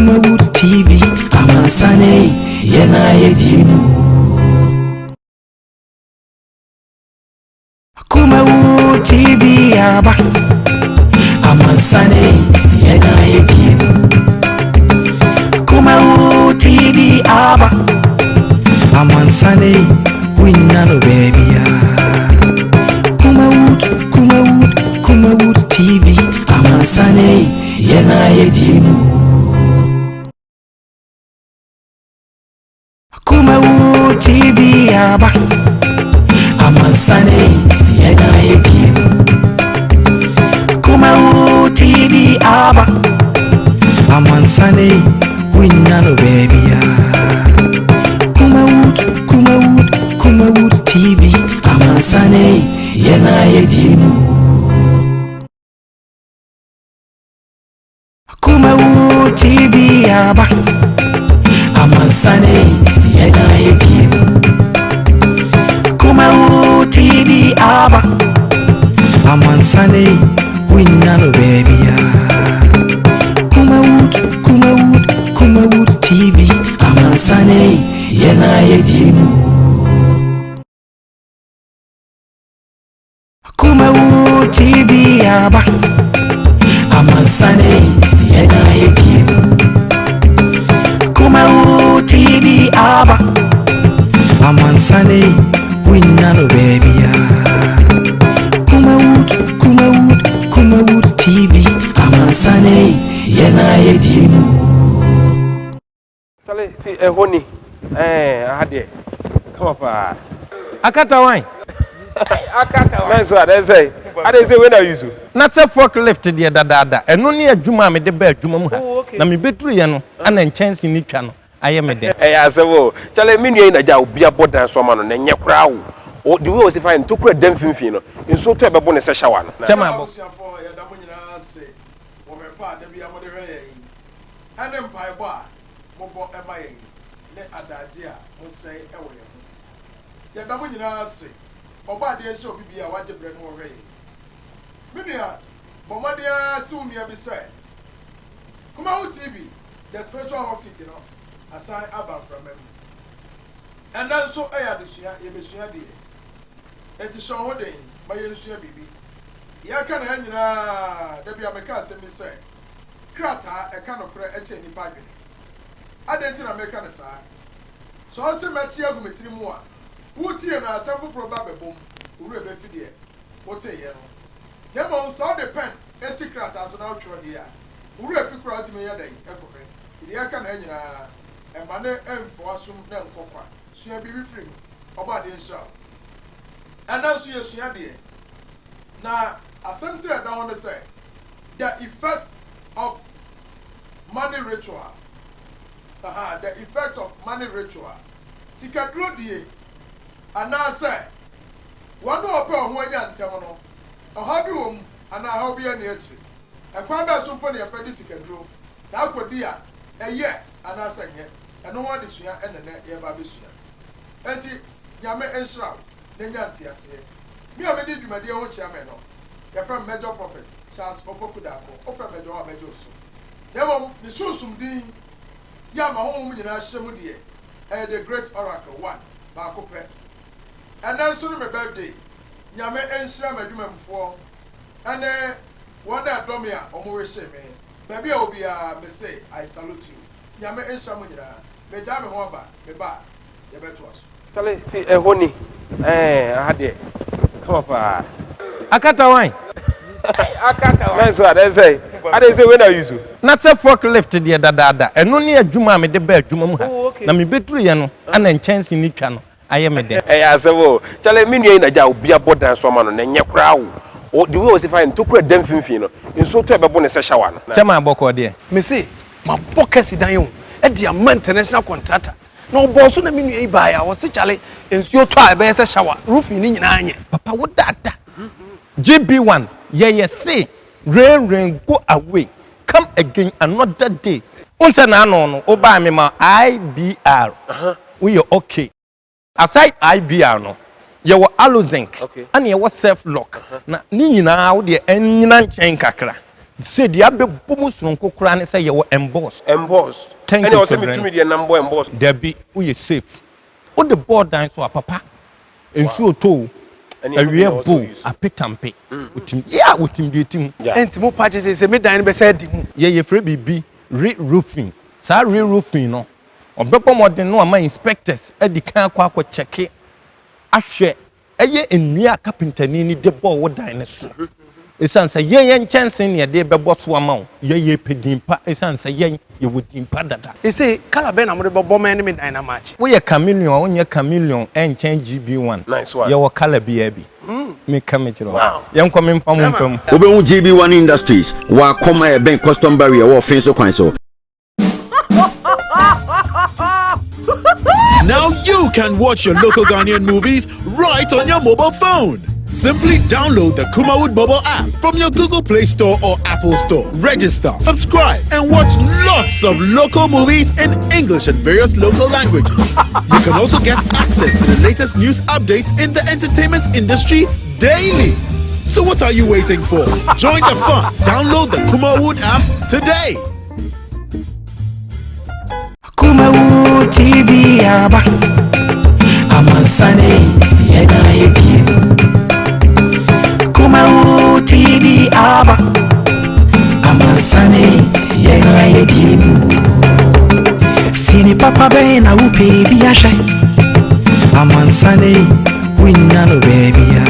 Kumawood TV, amansane yɛn a yɛdi mu. Kumawood TV aba, amansane yɛn a yɛdi mu. Kumawood TV aba, amansane wonya no baabia. Kumawood, Kumawood, Kumawood TV, amansane yɛn a yɛdi mu. Kumawood TV aba, amansane yɛn a yɛdi mu. Kumawood TV aba, amansane wonya no baabia. Kumawood, Kumawood, Kumawood TV, amansane yɛn a yɛdi mu. Kumawood TV aba, amansane yɛn a yɛdi mu. Kumawood TV aba, amansane wonya no baabia. Kumawood, Kumawood, Kumawood TV, amansane yɛn a yɛdi mu. Kumawood TV aba, amansane yɛn a yɛdi mu. Kumawood TV aba, amansane wonya no baabia. Kumawood, Kumawood, Kumawood TV, amansane yɛn a yɛdi mu. Chale, ti ɛhɔ ni ɛɛ aha deɛ kama paa. Akata wan? Akata wan. Mɛnso a dɛn sɛ ade sɛ wei na use. Na sɛ fork lift deɛ dadaada, ɛno ne adwuma a mede baa adwuma mu ha. Na mebɛduruiɛ no, ana nkyɛnse no twa no ayɛ me dɛ. Ɛyɛ asɛm o. Chale, me nua yi na gya obi abɔ dan so ama no na ɛnyɛ koraa o. O the way osi fa yɛ no, ntokura da mfimfini no, nsuo tɔ a ɛbɛbo no sɛ shower no. Kyɛ ma abɔ. Abusuafoɔ, yɛda mo nyinaa ase wɔ mmerɛ pa a da biara mode hwɛ yɛn yi, ɛne mpaebɔ a mobɔ ma yɛn, ne adaagye a mosɛe wɔ yɛn ho. Yɛda mo nyinaa ase. Ɔbɔadeɛ nhyira obi biara a wagye berɛ na ɔhwɛ yɛn. Me nua, bɔ mmɔden ara se wo nua bi sɛ, Kumawu TV, The Spiritual Hot Seat no asan aba mframa mu. Ɛnnɛ nso yɛ adesua, yɛbɛsua deɛ. Enti hyɛ wo ho den ma yɛnsua biribi. Yɛreka no ha nyinaa, da bi a meka asɛm bi sɛ, Krataa, ɛka nokorɛ kyɛn nnipa adwene. Adɛn nti na meka no saa? Sɛ ɔse mɛkye agu me tiri mu a, woretie no a, asɛm foforɔ ba bɛbom, wo werɛ bɛfi deɛ woteeɛ no. Na mmom sɛ wode pɛn si krataa so na wotwerɛ deɛ a, wo werɛ fi koraa a wotumi yɛ dɛn kɔhwɛ. Nti deɛ yɛreka no ha nyinaa, mma no mmfa w'asom na nkɔ kwa. Sua biribi firi mu. Ɔbɔadeɛ nhyira wo. Ɛnnɛ nso yɛsua deɛ, na asɛm tiri a ɛda hɔ ne sɛ, The Effects of Money Ritual. Aha, The Effects of Money Ritual. Sikaduro die, anaasɛ wɔn a wɔpɛ wɔn ho anya ntɛm no, ɔhaw bi wɔ mu anaa haw biara nni akyire? Ɛkwan bɛn so mpo na yɛfa di sikaduro, na akɔdi a, ɛyɛ anaasɛ ɛnyɛ? Ɛno ho adesua na nnɛ yɛreba abɛsua. Enti, Nyame nhyira wo na nya nteaseɛ. Me a medi dwumadie ho kyea me no, yɛfrɛ me Major Prophet Charles Opoku Darko. Wofrɛ Major a, mɛgye wo so. Na mmom ne sunsum din yɛ a m'ahonhom nyinaa hyɛ mu deɛ, ɛyɛ The Great Oracle One, baako pɛ. Ɛnnɛ nso ne me birthday. Nyame nhyira m'adwumamufoɔ ɛne wɔn a ɛdɔ me a wɔn wishee me. Baabi a wɔ biara, mese I salute you. Nyame nhyira mo nyinaa. Medaa me ho aba, meba a, yɛbɛtoa so. Chale, ti ɛhɔ ni ɛɛ aha deɛ kama paa. Akata wan? Akata wan. Mɛnso a dɛn sɛ ade sɛ wei na use. Na sɛ fork lift deɛ dadaada, ɛno ne adwuma a mede baa adwuma mu ha. Na mebɛduruiɛ no, ana nkyɛnse no twa no ayɛ me dɛ. Ɛyɛ asɛm o. Chale, me nua yi na gya obi abɔ dan so ama no na ɛnyɛ koraa o. O the way osi fa yɛ no, ntokura da mfimfini no, nsuo tɔ a ɛbɛbo no sɛ shower no. Kyɛ ma bɔkɔɔ deɛ. Mese mabɔ kasi dan o de ama international contractor na ɔbɔɔ so na me nua yi baeɛ a ɔse kyale nsuo tɔ a ɛbɛyɛ sɛ shower roofing ne nyinaa nyɛ. Papa wo dada GB one yɛyɛ se rain rain go away come again another day. Wohu sɛ n'ano no wo baa me ma IBR wo yɛ okay. Aside IBR no yɛwɔ Alozinc ɛna yɛwɔ Self lock na ne nyinaa wo deɛ ɛnyina nkyɛn kakra. Sɛ deɛ abɛbɔ mu sononko koraa ne sɛ yɛwɔ emboss. Emboss. Thank Ɛnna you ɔsɛ Reverend. metumi deɛ nam bɔ emboss. Dabi, woyɛ safe. Wode bɔɔ dan so a papa, nsuo tɔ o, Ɛne ɛno bi na awia ɔsɛ bɔ o, ɔyi so. apetampe. Wotim, yeah, wotim deɛ ɛtim. Yeah. Ɛnti mo pa kyɛ sɛ sɛ me dan no bɛsɛ adi mu. Yɛ yɛfrɛ biribi re-roofing. Saa re-roofing no, ɔbɛbɔ mmɔden na wama inspectors adi kan akɔ akɔ kyɛke ahwɛ ɛyɛ nnua a kapentani no de bɔɔ wo dan no so. Esiane sɛ yɛn yɛn nkyɛnsee na yɛde rebɛbɔ so ama wo, yɛn yɛpɛ din pa esiane sɛ yɛn yɛwɔ din pa dada. Ese colour bɛn na mode bɛbɔ me ne me dan no amakye? Woyɛ chameleon a wonyɛ chameleon ɛnkyɛn GB1. Nice one. Yɛwɔ colour biara bi. Meka mekyerɛ wo. Wow. Yɛnkɔ memfa mo mfa mu. Wobɛhu GB1 Industries wɔ Akɔm a ɛbɛn Custom Barrier wɔ Ɔfenso kwan so. Now you can watch your local Ghanaian movies right on your mobile phone. Simply download the Kumawood mobile app from your Google Play Store or Apple Store. Register, subscribe, and watch lots of local movies in English and various local languages. You can also get access to the latest news updates in the entertainment industry daily. So what are you waiting for? Join the fun. Download the Kumawood app today. Kumawood TV aba amansane yɛna yɛbie mu Kumawood TV aba amansane yɛna yɛbie mu Sini papa bɛn na wopɛ bi ahwɛ amansane wonya no baabia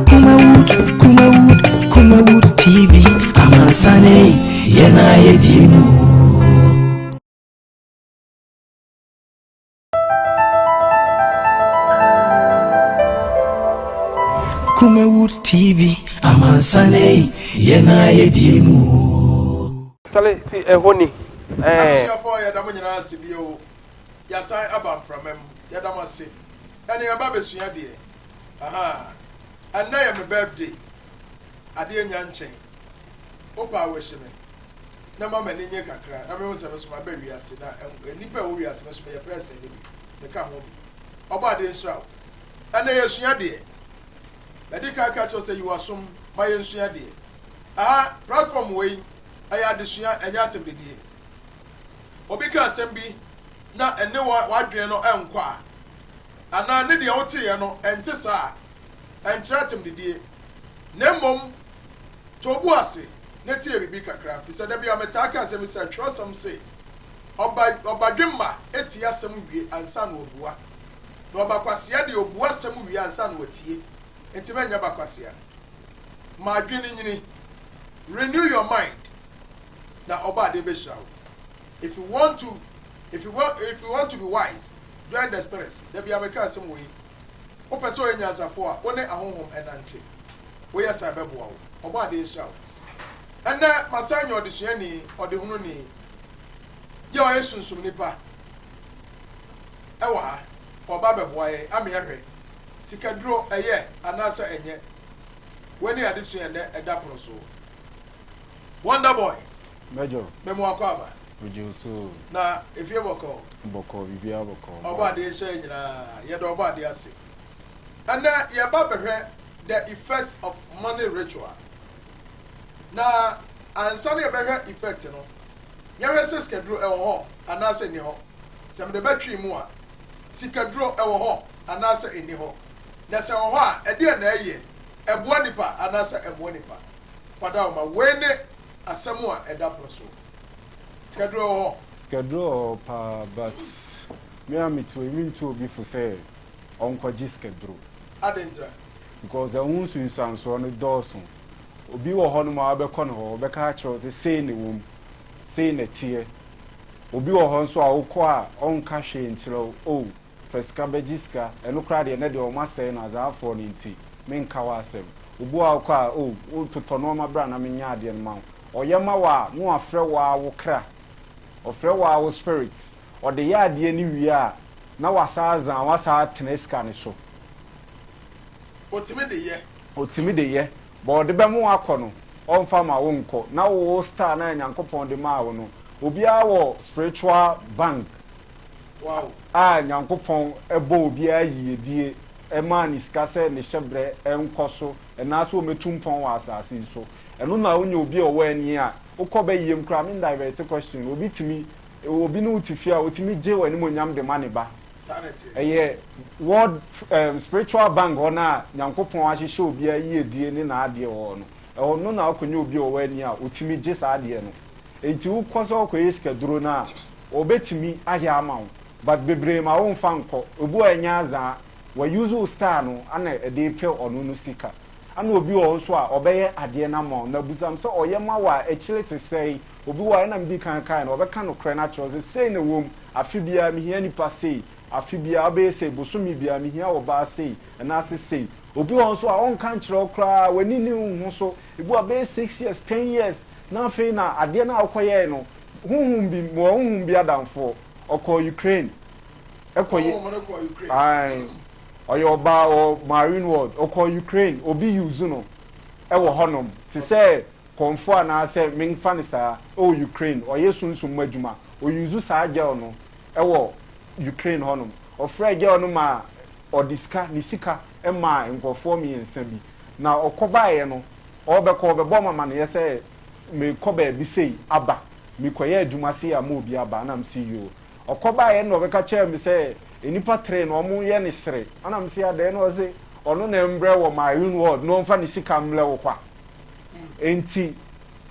Kumawood Kumawood Kumawood TV amansane yɛna yɛdie mu. Kumawood TV amansane yɛna yɛdie mu. Tale ti ɛhɔ ni. Ɛɛ. Abusuafoɔ yɛda mo nyinaa ase bio. Yɛasan aba mframa mu. Yɛda mo ase. Ɛne yɛba abɛsua deɛ. Ahaa. Ɛnnɛ yɛ me birthday. Adeɛ nnya nkyɛn. Wopɛ a wish me. Na ma m'ani nye kakra na mehu sɛ me nso maba wiase na nnipa a ɛwɔ wiase me nso meyɛ person no bi. Meka ho bi. Ɔbɔ adeɛ nhyira wo. Ɛnnɛ yɛsua deɛ. Madi kan aka akyerɛ wo sɛ yi w'asom ma yɛnsua deɛ. Aha, platform wei, ɛyɛ adesua, ɛnyɛ atɛmdidie. Obi ka asɛm bi na ɛne w'adwene no nkɔ a, anaa ne deɛ woteeɛ no ɛnte saa a, ɛnkyerɛ atɛmdidie. Na mmom, to wo bo ase na tie biribi kakra, firi sɛ da biara metaa ka asɛm yi sɛ, twerɛsɛm se, Ɔba, ɔbadwemma tie asɛm wie ansa na wabua, na ɔbakwasea deɛ ɔbua asɛm wie ansa na watie. Enti mɛnyɛ bakwasea. Ma adwene nyini. Renew your mind na Ɔbɔadeɛ bɛhyira wo. If you want to if you want if you want to be wise, join the spirits. Da biara meka asɛm wei. Wopɛ sɛ ɔyɛ nyansafoɔ a, wo ne ahonhom ɛnante. Woyɛ saa ɛbɛboa wo. Ɔbɔadeɛ nhyira wo. Ɛnnɛ masan anya ɔdesuani, ɔdehununi, yɛ ɔyɛ sunsum nipa ɛwɔ ha. Ɔba abɛboa yɛn ama yɛahwɛ sikaduro ɛyɛ anaasɛ ɛnyɛ. Wei ne adesua ɛnɛ ɛda pono so. Wonder boy. Major. Memo akɔ aba. Megye wo so. Na efie bɔkɔɔ. Bɔkɔɔ biribiara bɔkɔɔ. Ɔbɔ adeɛ nhyɛ yɛn nyinaa. Yɛda ɔbɔ adeɛ ase. Ɛnɛ yɛba bɛhwɛ the effects of money ritual. Na ansa na yɛbɛhwɛ effect no, yɛhwɛ sɛ sikaduro ɛwɔ hɔ anaasɛ nni hɔ. Sɛ mede bɛtwe mu a, sikaduro ɛwɔ hɔ anaasɛ ɛnni hɔ. Na sɛ ɛwɔ hɔ a, ɛdeɛn na ɛyɛ? Ɛboa nnipa anaasɛ ɛmmoa nnipa? Kwadaoma, wei ne asɛm a ɛda pono so. Sikaduro wɔ hɔ? Sikaduro wɔ hɔ paa but me a mete hɔ yi mentu obi fo sɛ ɔnkɔgye sikaduro. Adɛn ntira? Because ɛho nsunsuansoɔ no dɔɔso. Obi wɔ hɔnom a wobɛkɔ ne hɔ, ɔbɛka akyerɛ wo sɛ sei na ɛwɔ mu, sei na ɛteɛ. Obi wɔ hɔ nso a wokɔ a ɔnka hwee nkyerɛ wo, oh Fa sika bɛgye sika, ɛno koraa deɛ ɛnɛ deɛ wɔn asɛe no azaafoɔ no nti menka hɔ asɛm. Obi wɔ hɔ a wokɔ a oh wo totɔ nnoɔma bra na menyɛ adeɛ no ma wo. Ɔyɛ ma wo a na wafrɛ wo ara wo kra, ɔfrɛ wo ara wo spirit. Ɔde yɛ adeɛ no wie a na wasan azan wo asan atena sika no so. Ɔtumi de yɛ. Ɔtumi de yɛ, but ɔde bɛma wo akɔ no ɔmfa ma wo nkɔ. Na wo star no a Nyankopɔn de maa wo no, obiara wɔ spiritual bank. A Nyankopɔn bɔ obiara yiyedie maa no sika sɛ ne hyɛbrɛ nkɔ so anaasɛ ɔmmɛtu mpɔn wɔ asase yi so. Ɛno na wonya obi a ɔwɔ ani a, wokɔ bɛyiem koraa, me ndivert question, obi tumi, obi ne wo te fie a, otumi gye w'animuonyam de ma ne ba. Ɛyɛ world um, spiritual bank hɔ no a Nyankopɔn ahyehyɛ obiara yiedie ne n'adeɛ wɔ hɔ no. Ɛhɔ no na wokɔnya obi a ɔwɔ ani a otumi gye saa adeɛ no. Enti wokɔ sɛ wokɔyɛ sikaduro no a, ɔbɛtumi ayɛ ama wo. But bebree ma womfa nkɔ. Obi wɔ hɔ a ɛnyɛ azaa, wa use wo star no ana ɛde repɛ ɔno no sika. Ana obi wɔ hɔ nso a ɔbɛyɛ adeɛ no ama wo. Na bisa no sɛ ɔyɛ ma wo a akyire te sɛn? Obi wɔ hɔ a ɛna medi kan kaeɛ no, ɔbɛka nokorɛ no akyerɛ wo sɛ sei na ɛwɔ mu, afe biara mehia nipa sei, afe biara wobɛyɛ sei, bosome biara mehia ɔbaa sei anaase sei. Obi wɔ hɔ nso a ɔnka nkyerɛ wo koraa, w'ani nni wo ho so, ebi wɔ hɔ a bɛyɛ 6 years, 10 years na afei na adeɛ no a wokɔyɛɛ no, honhom bi, mewɔ honhom bi adamfoɔ, ɔkɔɔ Ukraine, ɛkɔyɛ, ae, ɔyɛ ɔbaa wɔ marine world, ɔkɔɔ Ukraine, obi use no ɛwɔ hɔnom, te sɛ kɔnfo anaasɛ memfa no saa, ɛwɔ Ukraine, ɔyɛ sunsum mu adwuma, ɔuse saa girl no ɛwɔ Ukraine hɔnom. Ɔfrɛ girl no ma ɔde sika, ne sika maa nkurɔfoɔ mmiɛnsa bi. Na ɔkɔbaeɛ no, ɔrebɛkɔ, ɔbɛbɔ ma amanneɛ sɛ mekɔ baabi sei aba, mekɔyɛ adwuma sei ama obi aba, ɛna mese yoo. Ɔkɔbaeɛ no na ɔbɛka kyerɛɛ me sɛ nnipa tere no wɔyɛ ne sere, ɛna mese adɛn, na ɔse ɔno na mbrɛ wɔ marine world na ɔmfa ne sika mbrɛ wo kwa. Enti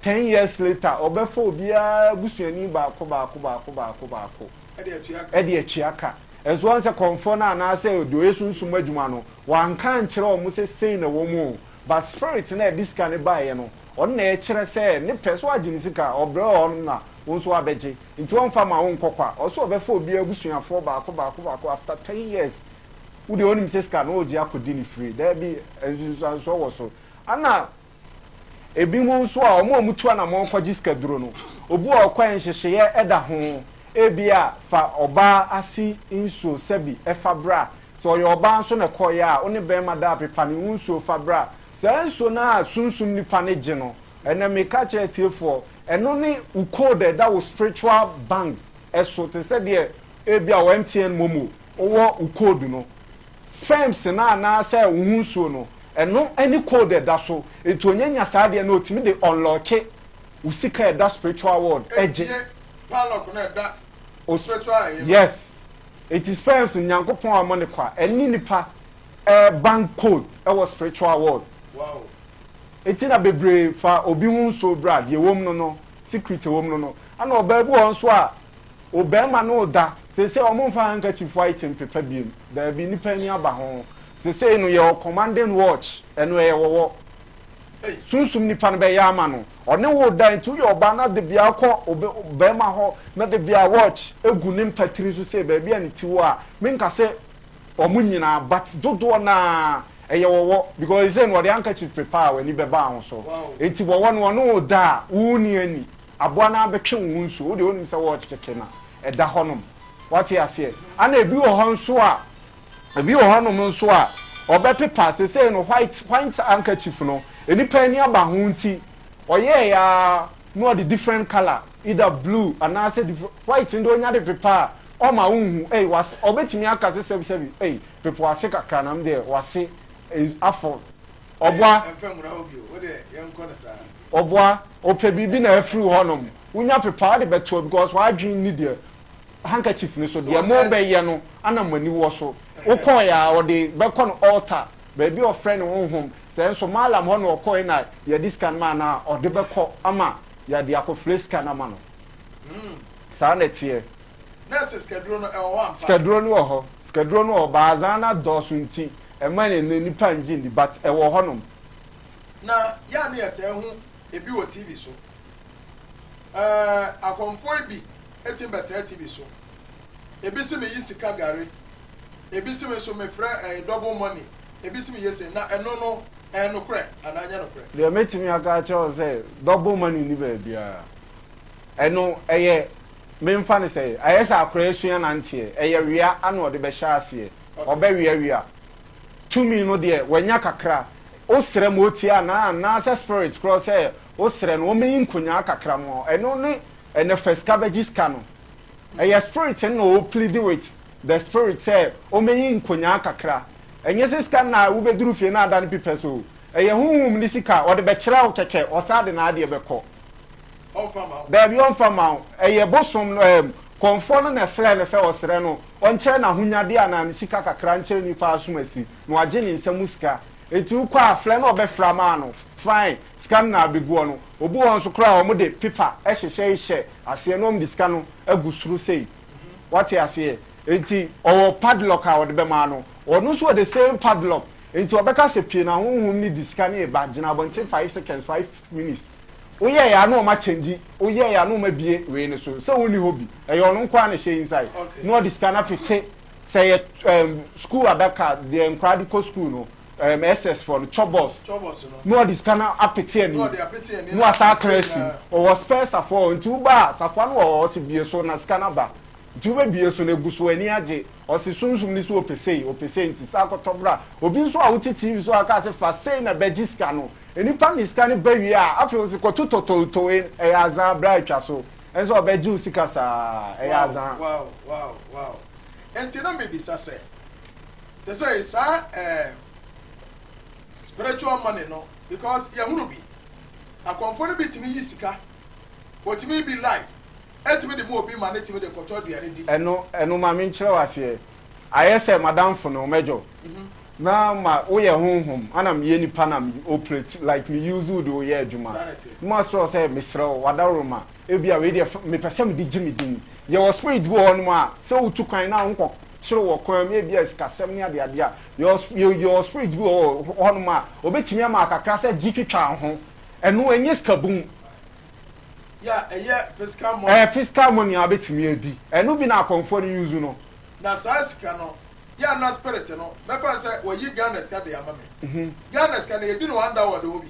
10 years later ɔbɛfa obiara busuani baako baako baako baako baako ɛde atua ka. Ɛnso wɔn sɛ kɔnfoɔ no anaasɛ deɛ ɔyɛ sunsum adwuma no wanka nkyerɛ wɔn sɛ sei na wɔn mu o, but spirit na ɛde sika no baeɛ no, ɔno na ɛkyerɛ sɛ ne pɛ so agye ne sika, ɔbrɛ wɔ hɔnom na wɔn nso abɛgye, nti wɔmfa ma wo nkɔ kwa. Ɔso ɔbɛfa obiara abusuafoɔ baako baako baako after 10 years. Wo deɛ onim sɛ sika no ɔregye akɔdi ne firi daabi, nsunsuansoɔ wɔ so. Ana ebinom nso a wɔn a wɔtu anamɔn kɔgye sikaduro no, obi wɔ ɔkwan nhyehyɛeɛ ɛda ho, ebi a fa ɔbaa ase nsuo sɛbi ɛfa bra, sɛ ɔyɛ ɔbaa nso na ɛkɔɔyɛ a, wo ne bɛrima da apepa ne ho nsuo fa bra. Saa nsuo no a sunsum nipa ne gye no, ɛnɛ meka kyerɛ tiefoɔ, ɛno ne wo code a ɛda wo spiritual bank ɛso, te sɛ deɛ ebi a wɔ MTN MoMo wowɔ wo code no, sperms no anaasɛ wo ho nsuo no, ɛno ne code ɛda so. Nti onyanya saa deɛ no, otumi de unlock wo sika ɛda spiritual world ɛgye. Padlock no ɛda spiritual ɛyɛ no. Yes, eti sperms, Nyankopɔn a ɔmo ne kwa ɛne nipa bank code ɛwɔ spiritual world. Eti na bebree fa obi ho nsuo bra, deɛ wɔm no, secret wɔm no. Ana ɔbaa bi wɔ nso a ɔbɛrima no da sese, ɔmo nfa handkerchief white mpepa biem daabi, nipa ani aba ho. Sese no yɛ commanding watch, ɛno ɛyɛ wɔwɔ sunsum nipa no bɛyɛ ama no, ɔne wo da. Nti woyɛ ɔbaa na de bia kɔ bɛrima hɔ na de bia watch egu ne mpatiri so sɛ baabi a ne ti wɔ a, menka sɛ ɔmo nyinaa, but dodoɔ naa ɛyɛ wɔwɔ, because sɛ no ɔde handkerchief pepa a, w'ani bɛba ho so. Nti wɔwɔ no, ɔne wo da a, wo ni ani aboa no abɛtwe wo ho nsuo, wo deɛ wonim sɛ watch kɛkɛ na ɛda hɔnom, wate aseɛ? Ana ebi wɔ hɔ nso a, ebi wɔ hɔnom nso a ɔbɛpepa sesei no white handkerchief no, nipa ani aba ho nti ɔyɛɛ ya na ɔde different colour, either blue anaasɛ different white no de onya de pepa a ɔma wo nhu. Ɛy wase ɔbɛtumi aka sɛ sɛbi sɛbi, ɛy pepa wase kakra nam deɛ wase afɔ ɔboa. Ɔboa ɔpɛ biribi na afiri hɔnom, wonya pepa ɔde bɛtoa because wadwene ni deɛ handkerchief no so deɛ mo bɛyɛ no, ana mo ani wɔ so. Wokɔɔ ya a, ɔde bɛkɔ no altar baabi a ɔfrɛ ne honhom sɛ nso maalam hɔ na ɔkɔɛ na yɛde sika no ma na ɔde bɛkɔ ama yɛde akɔfrɛ sika no ama no. Saa na ɛteɛ. Nɛɛse, sikaduro no ɛwɔ hɔ ampa? Sikaduro no wɔ hɔ, sikaduro no wɔ hɔ baazan na dɔɔso nti ɛma ne ne nipa ngye ndi, but ɛwɔ hɔnom. Na yɛa ne yɛtaa hu ebi wɔ TV so. Akɔmfoɔ yi bi etim bɛtena TV so, ebi si me yi sika gari, ebi si me nso mefrɛ double money, ebi si me yɛ se na ɛno no ɛyɛ nokorɛ anaa nyɛ nokorɛ? Deɛ mɛtumi aka akyerɛ wo sɛ double money ni baabiara. Ɛno ɛyɛ memfa no sɛ ɛyɛ sɛ akora esua nanteɛ, ɛyɛ wia ana ɔde bɛhyɛ aseɛ, ɔbɛwiawia tumi no deɛ wanya kakra, wosrɛ ma otie anaa anaasɛ spirit korɔ sɛ wosrɛ no wɔmɛyi nkonyaa kakra mu, ɛno ne ɛnɛ fɛ sika bɛgye sika no. Ɛyɛ spirit no na ɔplead with the spirit sɛ ɔmɛyi nkonyaa kakra. Ɛnyɛ sɛ sika na wobɛduru fie na ada no pipɛ so. Ɛyɛ honhom ne sika, ɔde bɛkyerɛ wo kɛkɛ, ɔsan de n'adeɛ bɛkɔ. Daabi, ɔmfa mma wo. Ɛyɛ bosom no, ɛɛm, kɔmfoɔ no na ɛsrɛɛ no sɛ ɔsrɛ no ɔnkyerɛ n'ahonyadeɛ anaa ne sika kakra nkyerɛ nipa asomasi na wagye ne nsa mu sika. Enti wokɔ a, frɛ na ɔbɛfrɛ ama no, fine, sika no na abɛgu hɔ no. Obi wɔ hɔ nso koraa a wɔde pepa hyehyɛ hyɛ aseɛ na wɔde sika no agu soro sei. Wate aseɛ? Enti ɔwɔ padlock a ɔde bɛma no. Ɔno nso wɔ the same padlock. Enti ɔbɛka sɛ pie na honhom no di sika no reba, gyina abɔnten 5 seconds, 5 minutes. Woyɛɛ a na ɔma kyɛngyi, woyɛɛ a na ɔma bie wei no so. Sɛ wonni hɔ bi, ɛyɛ ɔno nko ara na ɛhyɛ inside. Na ɔde sika no apete sɛ yɛ school adaka deɛ nkwadaa de kɔ school no SS foɔ no chop box na ɔde sika no apete ani na wasa aka asi. Ɔwɔ spare safoa hɔ nti woba a safoa no wɔ hɔ, ɔsi bie so na sika no aba. Nti wobɛbie so na egu so ani agye. Ɔsi sunsum no sɛ ɔpɛ sei, ɔpɛ sei nti saa kɔtɔ bra. Obi nso a wote TV so aka sɛ fa sei na bɛgye sika no. Nipa ne sika no ba wie a afei ɔsi kɔto tɔtɔtɔe ɛyɛ azaa bra atwa so. Ɛnso ɔbɛgye wo sika saa ɛyɛ azaa. Wow. Nti na mebisa sɛ sɛ saa spiritual money no, because yɛhunu bi akɔmfo no bi tumi yi sika, wɔtumi bi life ɛtumi de mu obi ma ne tumi de kɔtɔ aduane di. Ɛno ma menkyerɛ wo aseɛ. Ayɛ sɛ madamfo no mɛdwo na ma woyɛ honhom ana meyɛ nipa na me operate like me use wo de woyɛ adwuma. Na ma srɛ wo sɛ mesrɛ wo wadaworo ma ebi a wei deɛ mepɛ sɛ mede gye me din. Yɛwɔ spirit bi wɔ hɔnom a sɛ wotu kwan na wonkɔ kyerɛ wɔ kwan mu ebi a sikasɛm ne adeade a yɛwɔ spirit bi wɔ hɔnom a obetumi ama akakra sɛ gye twitwa ho. Ɛno ɛnyɛ sika bum. Yeah, ɛyɛ physical money. Ɛyɛ physical money a wobɛtumi adi. Ɛno bi na akɔmfoɔ no use no. Na saa sika no, yɛ ana spirit no, mɛfa sɛ wɔyi Ghana sika de ama me. Ghana sika no, yɛdi no underworld hɔ bi?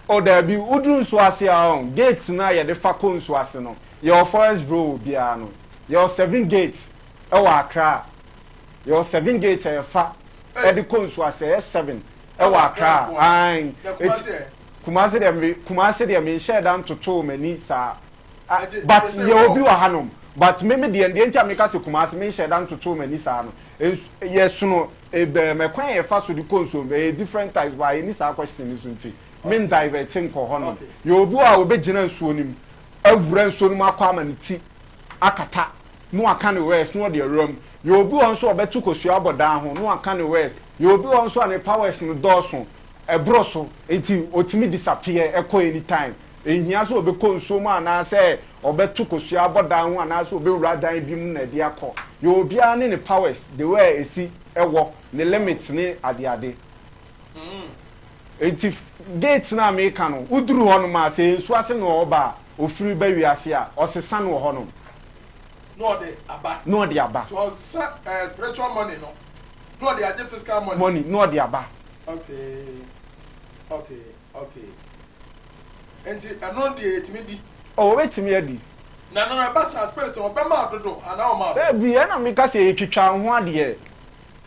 O daabi, woduru nsuo ase a ɔn, gate no a yɛde fa kɔ nsuo ase no, yɛwɔ forest bro wɔ biara no. Yɛwɔ seven gates ɛwɔ Accra. Yɛwɔ seven gates a yɛfa ɛde kɔ nsuo ase, ɛyɛ seven ɛwɔ Accra. Ae. Kumasi deɛ me nhyɛ da ntoto m'ani saa. But yɛ obi wɔ hanom. But me deɛ nti a meka sɛ Kumasi me nhyɛ da ntoto m'ani saa no. Yɛ sono ebɛn kwan yɛ fa so de kɔ nsuo ɛyɛ different types, but yɛ ni saa question ni so nti me divert nkɔ hɔnom. Yɛ obi wɔ a obɛgyina nsuo no mu, awura nsuo no mu akɔ ama ne ti akata na waka ne words na ɔde awura mu. Yɛ obi wɔ nso a ɔbɛto kosua abɔ dan ho na waka ne words. Yɛ obi wɔ nso a ne powers no dɔɔso ɛboro so nti otumi disappear ɛkɔ anytime. Ehia sɛ ɔbɛkɔ nsuo mu anaasɛ ɔbɛto kosua abɔ dan ho anaasɛ ɔbɛwura dan bi mu na ɛde akɔ. Yɛ obiara ne ne powers, the way a esi ɛwɔ ne limit ne adeade. Nti gate no a meka no, woduru hɔ nom a, sɛ nsuo ase na ɔba a, ofiri ba wiase a, ɔsesa no wɔ hɔ nom. Na ɔde aba. Na ɔde aba. To ɔsesa spiritual money no na ɔde agye physical money. Money na ɔde aba. Okay, nti ɛno deɛ yɛtumi di? Ɔ wɔbɛtumi adi. Na no ɛba saa spirit no ɔbɛma adodo anaa ɔma adodo? Baabi ɛna meka sɛ yɛtwitwa ho adeɛ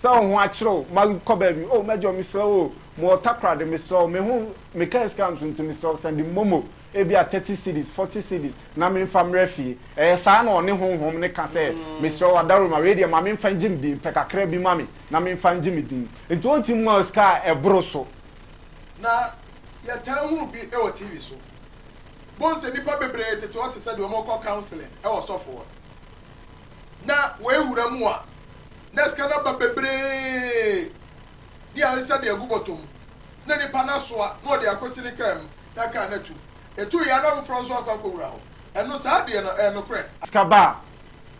sɛ wo ho akyerɛw ma kɔ baabi o mɛgye mesrɛ wo ma ɔtakorade mesrɛ wo me ho meka sika nso nti mesrɛ wo send momo ebi a 30 cedis, 40 cedis na memfa mmerɛ fie. Ɛyɛ saa na ɔne honhom ne ka sɛ mesrɛ wo adaroma wei deɛ ma memfa ngye me din pɛ kakra bi ma me na memfa ngye me din nti ɔnti mu a sika a ɛboro so. Na yɛtaa hunu bi wɔ TV so. Bohu sɛ nnipa bebree tete hɔ te sɛ deɛ wɔrekɔ counseling wɔ sɔfo hɔ. Na wɔawura mu a, na sika no aba bebree ne ahyehyɛ de agu bɔtɔ mu. Na nipa no asoa na ɔde akɔsi ne kaa mu na kaa no atu. Ɛtu yɛ a na foforɔ nso akɔ akɔwura hɔ. Ɛno saa deɛ no ɛyɛ nokorɛ? Sika ba a,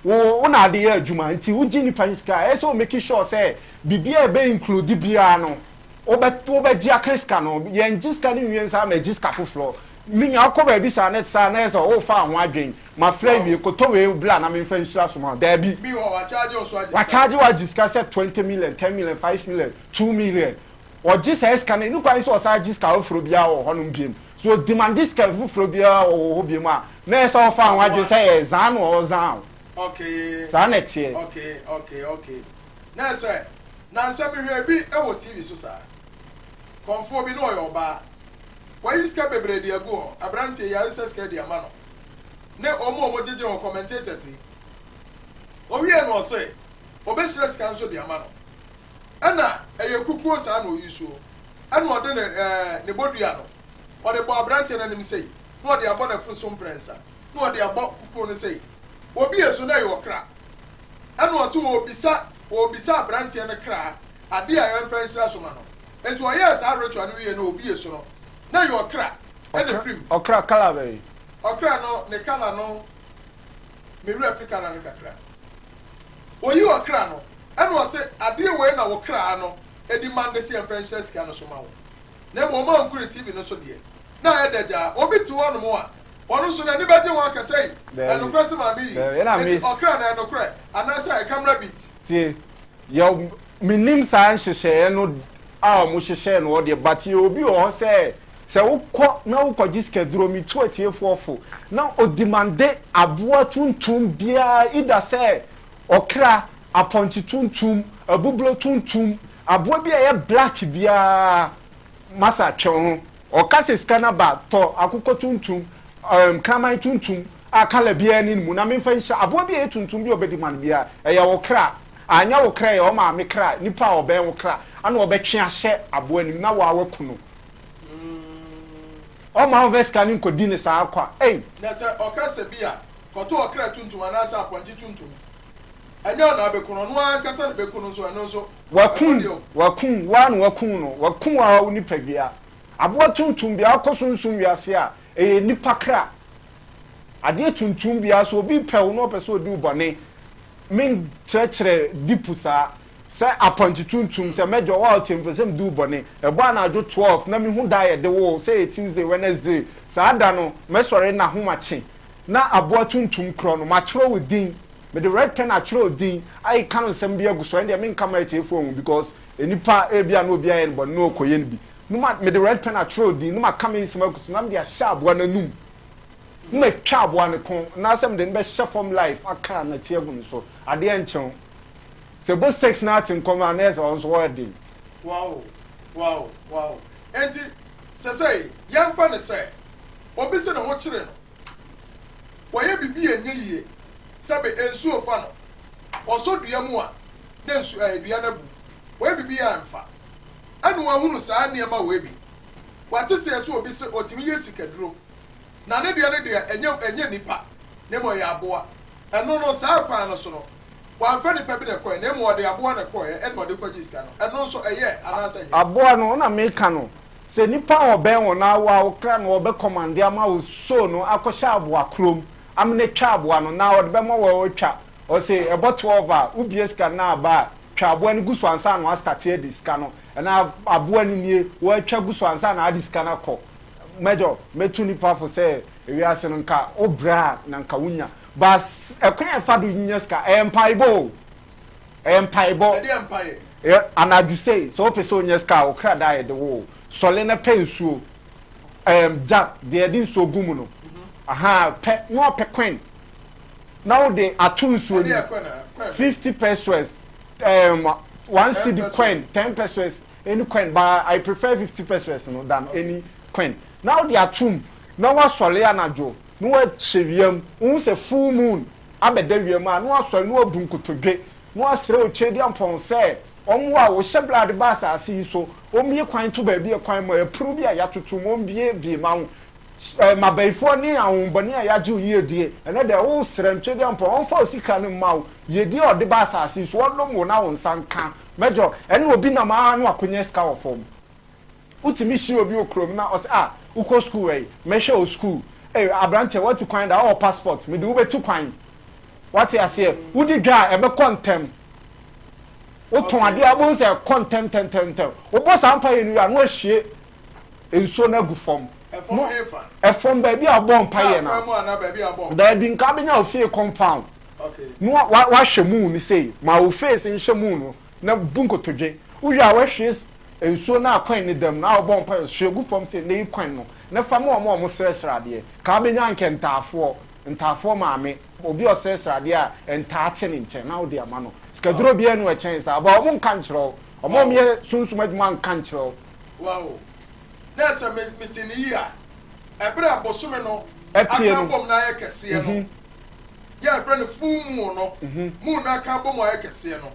wo na ade yɛ adwuma nti wogye nipa no sika a, ɛyɛ sɛ wo make sure sɛ biribiara a ɛbɛ include biara no wobɛgye aka sika no. Yɛngye sika no nwie nsa ma agye sika foforɔ. Menya wokɔ baabi saa na ɛte saa na ɛyɛ sɛ wofa ho adwen mafrɛ wie kɔtɔ wei bla na memfa nhyira so ma wo. Daabi. Bi wɔ wakyagye wo so agye sika. Wakyagye wo agye sika sɛ 20 million, 10 million, 5 million, 2 million. Ɔgye saa sika no ɛni kwan sɛ ɔsan gye sika foforɔ biara wɔ hɔnom biom. So ɔdemande sika foforɔ biara wɔ hɔ biom a na ɛyɛ sɛ wofa ho adwen sɛ ɛyɛ zaa na ɔzaa wo. Saa na ɛteɛ. Okay. Na sɛ nansa mehwɛ bi wɔ TV so saa. Kɔnfoɔ bi na ɔyɛ ɔbaa. Wayi sika bebree de agu hɔ. Aberanteɛ yi ayɛ sɛ sika de ama no. Ne wɔn a wɔgyegye wɔn commentators yi. Owie no ɔse ɔbɛhyira sika nso de ama no. Ɛna ɛyɛ kukuo saa na oyi suo. Ɛna ɔde ne ɛɛ ne bodua no, ɔde bɔɔ aberanteɛ no anim sei, na ɔde abɔ n'afuru so mprɛnsa, na ɔde abɔ kukuo no sei. Wɔbie so na ɛyɛ ɔkra. Ɛna ɔse ɔrebisa ɔrebisa aberanteɛ no kra adeɛ a yɛmfa nhyira so ma no. Nti ɔyɛɛ saa ritual no wieɛ na ɔbie so no, na ɛyɛ ɔkra ɛna ɛfiri mu. Ɔkra colour bɛn? Ɔkra no ne colour no, me werɛ afi colour no kakra. Ɔyi ɔkra no, ɛna ɔse adeɛ wei na wo kra no demande sɛ yɛmfa nhyira sika no so ma wo. Na mmom ɔma nkure TV no so deɛ, na ayɛ dagyaa. Obi te hɔnom a, ɔno nso n'ani bɛgye ho aka sɛ, Ei, ɛnokorɛ sɛ maame yi, enti ɔkra no ɛnokorɛ, anaasɛ ɛyɛ camera beat? Tie, yɛ mennim saa nhyehyɛeɛ no a wɔn hyehyɛɛ no hɔ deɛ, but yɛ obi wɔ hɔ sɛ, sɛ wokɔ na wokɔgye sikaduro, metu atiefoɔ fo, na ɔdemande aboa tuntum biara, either sɛ ɔkra, apɔnkye tuntum, abuburo tuntum, aboa bi a ɛyɛ black biara, masa twe wo ho. Ɔka sɛ sika no aba, tɔ akokɔ tuntum, um, kraman tuntum a kala biara ni ne mu na memfa nhyira. Aboa bi a ɛyɛ tuntum bi a ɔbɛdi ma no biara, ɛyɛ wo kra. Anyɛ wo kra, ɛyɛ wo maame kra, nipa a ɔbɛn wo kra, ana ɔbɛtwe ahyɛ aboa no mu na waa waku no. Ɔmma wo mfa sika no nkɔdi no saa kwa. Ei! Na sɛ ɔka sɛ bi a, kɔtɔ ɔkra tuntum anaasɛ apɔnkye tuntum. Ɛnyɛ wo na abɛku no, ɔno ara ankasa na bɛku no nso, ɛno nso, Wakum, ɛno deɛ o. wakum, wo ara na wakum no, wakum wo ara wo nipadua. Aboa tuntum biara, wokɔ sunsum wiase a, ɛyɛ nipa kra. Adeɛ tuntum biara, sɛ obi pɛ wo na ɔpɛ sɛ ɔdi wo bɔne, menkyerɛkyerɛ deep saa, sɛ apɔnkye tuntum, sɛ mɛgye wo a ɔte mepɛ sɛ medi wo bɔne, ɛbɔ anadwo 12 na mehu da a yɛde woo wo, sɛ ɛyɛ Tuesday, Wednesday, saa da no, mɛsɔre n'ahomakye na aboa tuntum korɔ no, matwerɛ wo din, Mede red pen atwerɛ odin aeka no nsɛm bi agu so ɛndeɛ menka ma atiefoɔ nhu because nnipa ebia na obi ayɛ no bɔne na ɔrekɔyɛ no bi no ma mede red pen atwerɛ odin na maka me nsɛm agu so na mede ahyɛ aboa no anum na matwa aboa no kɔn anaasɛ mede no bɛhyɛ fam life aka nɛte agu no so adeɛ nkyew sɛ bo sex na ate nkɔm a na ɛsɛ ɔno nso ɔyɛ den. Wow wow wow enti sɛsɛi yɛmfa no sɛ obi se ne ho kyere no Wɔyɛ biribi a ɛnyɛ yie, sɛbe nsuo fa no, wɔsɔ dua mu a, na nsu ɛɛ dua no abu. Wɔyɛ biribi a ɛmfa. Ɛna wɔahunu saa nneɛma wei bi. Wɔate sɛ sɛ obi se ɔtumi yɛ sikaduro, na ne deɛ no deɛ ɛnyɛ ɛnyɛ nipa, na mmom ɛyɛ aboa. Ɛno no, saa kwan no so no, wamfa nipa bi na ɛkɔeɛ, na mmom ɔde aboa na ɛkɔeɛ ɛna ɔde kɔgyee sika no. Ɛno nso ɛyɛ anaasɛ ɛnyɛ? Aboa no na meka no, Sɛ nipa a ɔbɛn wo na wo a wo kra no ɔbɛ kɔmande ama wo soul no akɔhyɛ aboa korɔ mu amena twa aboa no na ɔde bɛma wo a ɔtwa ɔse ɛbɔ 12 a wo bue sika no na aba a twa aboa no gu so ansa na wastate adi sika no ɛna aboa no nie watwa gu so ansa na ade sika no akɔ mɛjɔ mɛtu nipa fo sɛ ewiase no nka wo brɛ a na nka wo nya ba ɛkwan a ɛfa do nya sika ɛyɛ mpaebɔ o. Ɛyɛ mpaebɔ. Ɛdeɛ mpaeɛ? Ɛyɛ anadwo sei, sɛ wopɛ sɛ wonya sika a, wo kra da a yɛde wo o. Sɔle na pɛ nsuo. Ɛɛm, gya, deɛ yɛde nsuo gu mu no. Ahaa, pɛ, na wapɛ coin. Na wode ato nsuo no Ɛdeɛ coin a? mu. Coin bɛn? 50 pesewas, ɛɛm, one Ten cedi pesewas. coin, 10 pesewas, any coin, but I prefer 50 pesewas no than Okay. any coin. Na wode ato mu, na woasɔle anadwo, na woahyɛ wiem, wohu sɛ full moon abɛda wiem a, na wasɔre na wabu nkotodwe, na wasrɛ Otweaduampɔn sɛ ɔmmoa wo. Hyɛ berɛ a de ba asase yi so, ɔmmue kwan nto baabi a kwan mu a ɛpono bi a yɛatoto mu, ɔmbuebue ma wo. Ma bayifoɔ ne ahonhommɔne a yɛagye wo yiedie, ɛnnɛ da yi woresrɛ no, Tweaduampɔn, ɔmfa wo sika no mma wo, yiedie a ɔde ba asase yi so, ɔnnom wo na wo nsa nka. Mɛdɔ, ɛnna obi nam ara na wakɔnya sika wɔ fam. Wotumi hyia obi wɔ kurom na ɔsɛ ah wokɔ school wɛi mɛhwɛ wo school ei abranteɛ watu kwan da wowɔ passport mede wo bɛtu kwan wate aseɛ wodi dwa a ɛbɛkɔ ntɛm wotɔn adeɛ a wobɛhu sɛ ɛkɔ ntɛm ntɛm ntɛm ntɛm wobɔ saa mpaeɛ no wie a na wahwie nsuo no agu fam Ɛfam hefa? Ɛfam baabi a wobɔ mpaeɛ no Kaa kwan mu anaa baabi a wobɔ? Daabi nka wobɛnya wo fie compound Okay. na wahwɛ moon no sei ma wo face nhyɛ moon no na bu nkotodwe wowie a wahwie Nsuo no a kwan nni da mu no a wobɔ mpaeɛ hwie gu fam sei na yi kwan no na fa ma wɔn a wɔsrɛsrɛ adeɛ. Ka wobɛnya anka ntaafoɔ, ntaafoɔ maame, obi a ɔsrɛsrɛ adeɛ a ntaa te ne nkyɛn na wode ama no. Sikaduro biara nni hɔ ɛkyɛn saa but wɔn nka nkyerɛ wo. Wɔn a wɔyɛ sunsum adwuma nka nkyerɛ wo. Wow. Na sɛ me mete no yie a, ɛberɛ a bosome no Apue aka no. abom na ayɛ kɛseɛ no, yɛ a yɛfrɛ no full moon no, moon no aka abom ayɛ kɛseɛ no,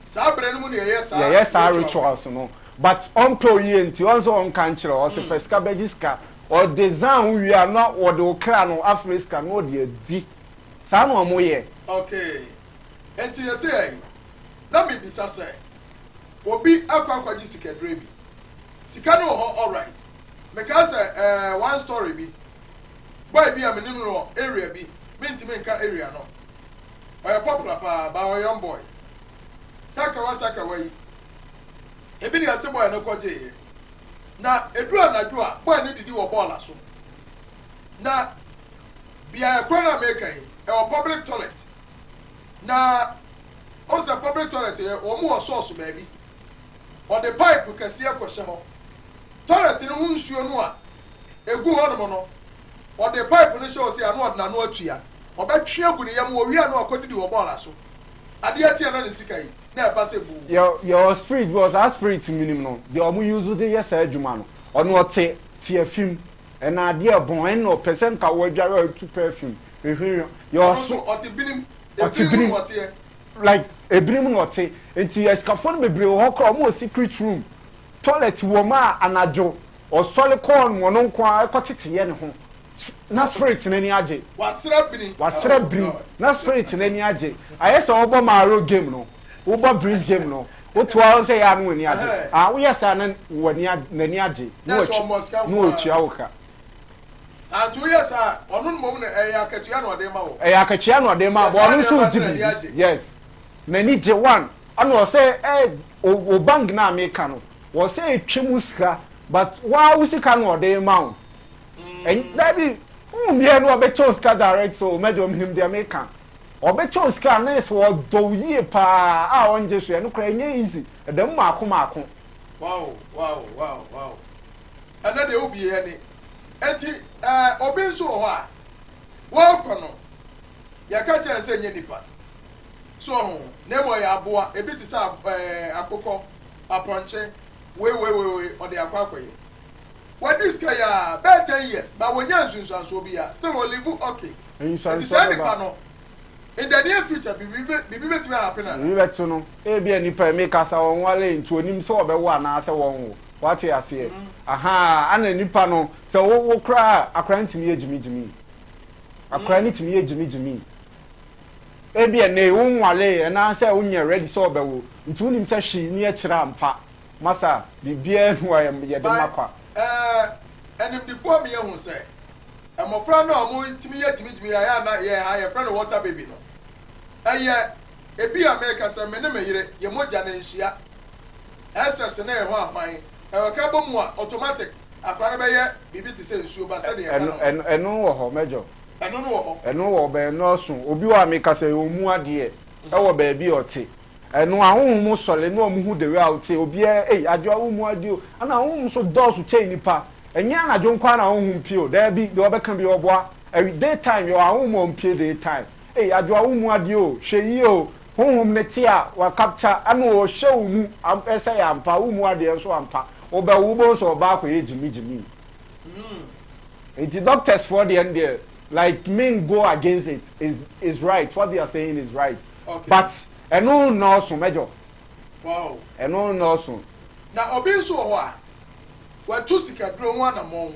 Saa berɛ no mu na yɛyɛ saa Yɛyɛ saa ritual rituals no. But ɔmpɛ wo yie nti ɔn sɛ ɔnka nkyerɛ wo, ɔse pɛ sika bɛgye sika. Ɔde zan wo wie a na ɔde wo kra no afrɛ sika no na ɔde adi. Saa na ɔmo yɛ. Okay. Enti yɛse ɛyi, na mebisa sɛ, obi akɔ akɔgye sikaduro bi, sika no wɔ hɔ alright, mekae sɛ ɛɛ one story bi, boy bi a menim no wɔ area bi, mentumi nka area no, ɔyɛ popular paa, but ɔyɛ young boy. Sakawa sakawa yi, ebi na yɛse boy no kɔgyeeɛ. Na ɛduru anadwo a, boy no didi wɔ bɔɔla so. Na beaeɛ korɔ no a meka yi, ɛwɔ public toilet. Na ɔn sɛ public toilet yɛ wɔn wɔ sɔɔso baabi. Ɔde pipe kɛseɛ kɔhyɛ hɔ. Toilet no ho nsuo no a ɛgu hɔnom no, ɔde pipe no hyɛ hɔ sei a na ɔde n'ano atua. Ɔbɛtwe agu ne yam, ɔwie a na wakɔdidi wɔ bɔɔla so. Adeɛ kye a na ne sika yi, na ɛba sɛ buu. Yɛ yɛwɔ spirit bi wɔ saa spirit menim no deɛ ɔmo use de yɛ saa adwuma no ɔno ɔte te afi mu ɛna adeɛ ɛbɔn ɛna ɔpɛ sɛ nka wadware a ɔtu perfume hwehwehwɛ yɛ Ɔno nso ɔte binim, ɔte ebinom mu binim na ɔteɛ. like ebinom na ɔte nti asikafoɔ no bebree wɔ hɔ koraa ɔmo wɔ secret room toilet wɔ mu a anadwo ɔsɔre kɔɔ no ɔno nko ara ɛkɔ tete yɛ ne ho na spirit n'ani agye. Wasra bini. Wasra Oh bini God. na spirit n'ani agye. Ayɛ sɛ wobɔ maaro game no, wobɔ breeze game no, wotoa hɔ sɛ yɛ a na w'ani agye. Ɛhɛn. Ah, woyɛ saa na w'ani ag n'ani agye na Na sɛ watwi ɔmɔ sika na nko ara. watua wo ka. Ah, nti woyɛ saa a, ɔno mmom na ɛyɛ akatua na ɔde rema wo. Ɛyɛ akatua na ɔde rema Yɛ wo, saa ɔno nso nneɛma regye no n'ani biribi. agye. Yes. N'ani gye one. Ɛna ɔsɛ ɛ o o bank no a meka no, ɔsɛ etwa mu sika but waa wo sika na ɔde rema wo. Ɛn dabi, wohu biara no ɔbɛkyɛ wo sika direct so mɛgye menim deɛ meka. Ɔbɛkyɛ wo sika na sɛ ɔdɔ wo yie paa a ɔngye so ɛno koraa ɛnyɛ easy, ɛda mu maako maako. Wow wow wow wow ɛnɛ deɛ wobie ani. Enti ɛɛ obi nso wɔ hɔ a wɔrekɔ no yɛka kyerɛ no sɛ nyɛ nipa so ɔho na mmom ɔyɛ aboa ebi te sɛ ɛɛ akokɔ apɔnkye wei wei wei wei ɔde akɔ akɔyɛ. Wadi sika yi aa bɛyɛ ten years but wɔnnya nsunsuansoɔ biaa still ɔ live okay nti Nsuansoɔ saa bɛba. nipa no in the near future biribi bɛ biribi bɛtumi a happen anaa? Biribi bɛto no. Ebia nipa yi mekasa ɔnwaree nti onim sɛ ɔbɛwo anaasɛ wɔnwo. Wate aseɛ? Ahaa, ana nipa no sɛ wo wo koraa a akwadaa no tumi yɛ gyimigyimi. Akwadaa no tumi yɛ gyimigyimi. Ebia nnɛ yi wonwaree anaasɛ wonyɛ ready sɛ ɔbɛwo nti wonim sɛ hwee nni akyire ampa. Masa, biribiara nni hɔ a yɛde ma By kwa. eh, animdefoɔ ma yɛhu sɛ mmɔfra no a wɔtumi yɛ gyimigyimi a ɛyɛ a na yɛn ha yɛfrɛ no water baby no, ɛyɛ ebi a meka sɛ me ne me yere yɛn mogya no nhyia, SS no yɛ hwan hwan, ɛkɔka bɔ mu a automatic akwadaa no bɛyɛ biribi te sɛ nsuo ba sɛdeɛ yɛka Ɛno, no. ɛno, ɛno wɔ hɔ, Major. Ɛno no wɔ hɔ. Ɛno wɔ hɔ, bɛn ɛnɔɔso. Obi wɔ hɔ a meka sɛ ɔmmu adeɛ ɛwɔ baabi a ɔte. Ɛno ahonhom sɔre na ɔmo hu the way a wote obiara ei Adwoa wo mu ade o ɛna ahonhom nso dɔɔso kyɛn nipa ɛnyɛ anadwo nkoaa na ahonhom pie o daabi deɛ ɔbɛka biara ɔboa awi day time yɛwɔ ahonhom a ɔmo pie day time ei Adwoa wo mu adeɛ o hwɛ yie o honhom no te a wa capture ɛna ɔhyɛ wo mu ɛsɛ yɛ ampa wo mu adeɛ nso ampa wobɛwo wobɛhu sɛ ɔbaa akɔyɛ gyimi gyimi nti doctors foɔ deɛ no deɛ like me go against it is is right what they are saying is right Okay. but ɛno nnɔɔso mɛjɔ Wow. ɛno nnɔɔso. Na obi nso wɔ hɔ a, watu sikaduro ho anammɔn,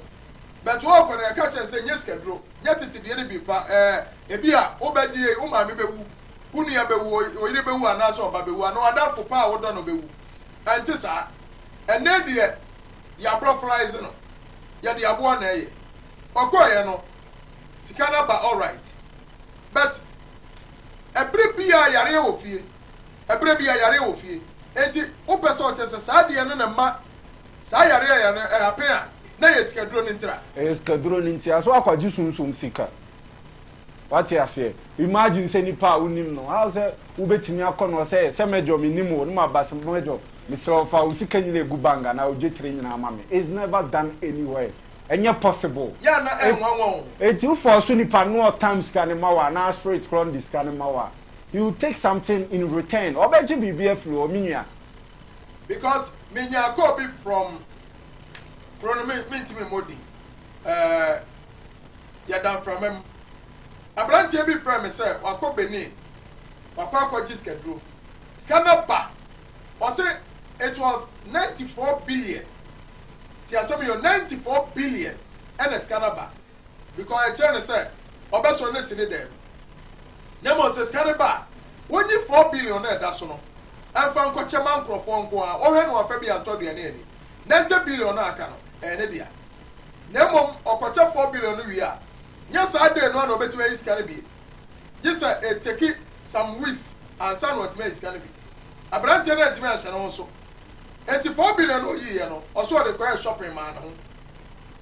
but ɔrekɔ no yɛka kyerɛ no sɛ nyɛ sikaduro, nyɛ tete deɛ no bi fa ɛɛ ebi a wobɛgye yei, wo maame bɛwu, wo nua bɛwu, wo yere bɛwu anaasɛ ɔba bɛwu anaa w'adamfo pa a wodɔ no bɛwu. Ɛnte saa. Ɛnnɛ deɛ yɛabrɔfolaise no, yɛde aboa na ɛyɛ. Ɔkɔeɛ no, sika no aba alright, but ɛberɛ biara yareɛ wɔ fie, ɛberɛ biara yareɛ wɔ fie. Enti wopɛ sɛ ɔkyerɛ sɛ saa adeɛ no na ɛma saa yareɛ a yare no ɛhappen a, na ɛyɛ sikaduro no ntira? Ɛyɛ sikaduro no ntia. So akɔgye sunsum sika? Wate aseɛ? Imagine sɛ nipa a wonim no, how sɛ wobɛtumi akɔ no hɔ sɛ, sɛ Major menim wo, na maba sɛ Major mesrɛ wo fa wo sika nyina gu bank anaa wo dwetire nyinaa ma me. It's never done anywhere. Ɛnyɛ possible. Yɛ a na ɛnwanwa o. Enti wo force nipa no na ɔtam sika no ma wo anaa spirit korɔ no de sika no ma wo a, he will take something in return. Ɔbɛgye biribi afiri hɔ, me nua. Because me nyaa call bi from kuro no me mentumi mmɔ din ɛɛ yɛda mframa mu. Aberanteɛ bi frɛ me sɛ wakɔ Benin, wakɔ akɔgye sikaduro. Sika no ba, ɔse. It was 94 billion. Ti asɛm yɛ 94 billion ɛna sika no ba because ɛkyerɛ ne sɛ ɔbɛsɔ ne si ne dɛm. Na mmom sɛ sika no ba a, wonyi 4 billion na ɛda so no ɛmfa nkɔkyɛ ma nkurɔfoɔ nko a wɔhwɛ no afa bi antɔ aduane ani. 90 billion no aka no ɛyɛ ne dea. Na mmom ɔkɔkyɛ 4 billion no wie a, nyɛ saa day no a na ɔbɛtumi ayi sika no bi. Gye sɛ ɛtake some weeks ansa na ɔtumi ayi sika no bi. Aberanteɛ no antumi anhyɛ ne ho so. Enti 4 billion no oyiiɛ no, ɔso ɔde kɔyɛ shopping maa ne ho.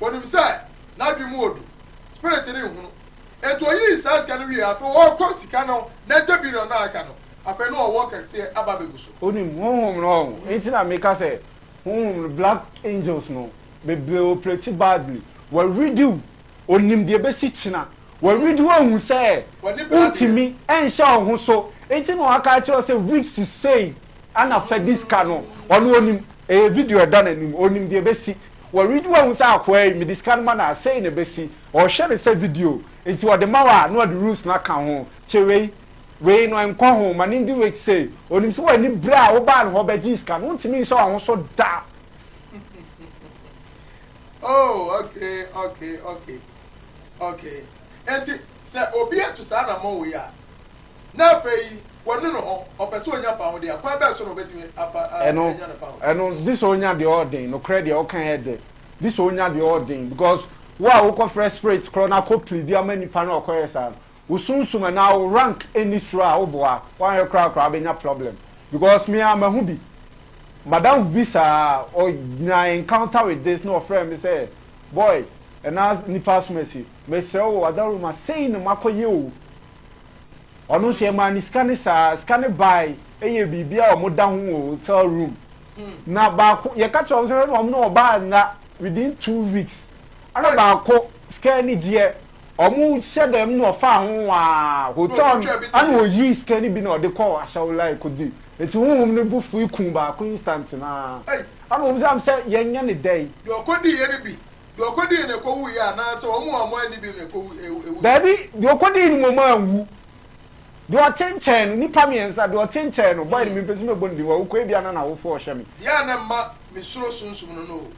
Onim sɛ n'adwene mu odu, spirit no nhunu. Enti oyii saa sika no wie, afei ɔrekɔ sika no 90 billion no a aka no, afei no ɔwɔ kɛseɛ aba abɛgu so. Wonim, honhom no ɔho, nti na meka sɛ honhom no, black angels no, bebree operate badly. Wɔredi wo, onim deɛ ɛbɛsi kyena. Wɔredi wo ahu sɛ wontumi nhyɛ wo ho so, nti na waka akyerɛ wo sɛ weeks sei ana fa di sika no. Ɔno onim, ɛyɛ video ɛda n'anim, onim deɛ ɛbɛsi. Wɔredi wo ahu sɛ akoa yi, mede sika no ma no a, sei na ɛbɛsi. Ɔhwɛ no sɛ video, nti ɔde ma wo a, na ɔde rules no aka ho. Kyɛ wei, wei no ɛnkɔ ho, ma no ndi week sei. Onim sɛ w'ani bere a wobaa ne hɔ bɛgyee sika no, wontumi nhyɛ wo ho so da. Oh, okay. Enti sɛ obi atu saa anammɔn wei a, na afei wɔnu ne ho, ɔpɛ sɛ onya fa ho deɛ, kwan bɛɛ so na obetumi afa Ɛno anya ne fa ho? Ɛno this onya deɛ ɔden, nokorɛ deɛ ɔka yɛ dɛ, this onya deɛ ɔden, because wo a wokɔfrɛ spirit korɔ na akɔ plead ama nipa na ɔkɔyɛ saa no, wo sunsum anaa wo rank ɛnni soro a woboa, woanhwɛ koraa koraa wobɛnya problem, because me ara mahu bi, madamfo bi saa, ɔnya encounter with this na ɔfrɛ me sɛ, "Boy, ɛna nipa asomasi, mesrɛ wo adaroma, sei na makɔyɛ o." Ɔno nso yɛmaa ne sika ne saa, sika ne bae, ɛyɛ biribi a ɔmo da ho wɔ hotel room na baako yɛka kyerɛ ɔmo sɛ ɔmo ne ɔbaa nna within 2 weeks, ɛna baako sika ani gyeɛ, ɔmo hyɛ dɛm na ɔfa ho waa hotel no, ɛna oyi sika ni bi na ɔde kɔ ahyɛwo line kɔdi. Eti huhum no bu fu ikun baako instant naa, ɛna ɔmo sɛ am sɛ yɛnyɛ ne dɛn? Deɛ ɔkɔdi yɛ no bi, deɛ ɔkɔdi yɛ no ɛkɔwu yɛ, anaasɛ wɔn a wɔn ani bi na ɛkɔwu ewu? Daabi, deɛ ɔkɔdi no mɔmɔ anwu. Deɛ ɔte nkyɛn no, nipa mmiɛnsa, deɛ ɔte nkyɛn no, boy no, mi mpɛ sɛ mɛbɔ ne din, wɔwɔ ebi ana na awofo ɔhwɛ mi. Deɛ a na mma mesuro sunsum no, o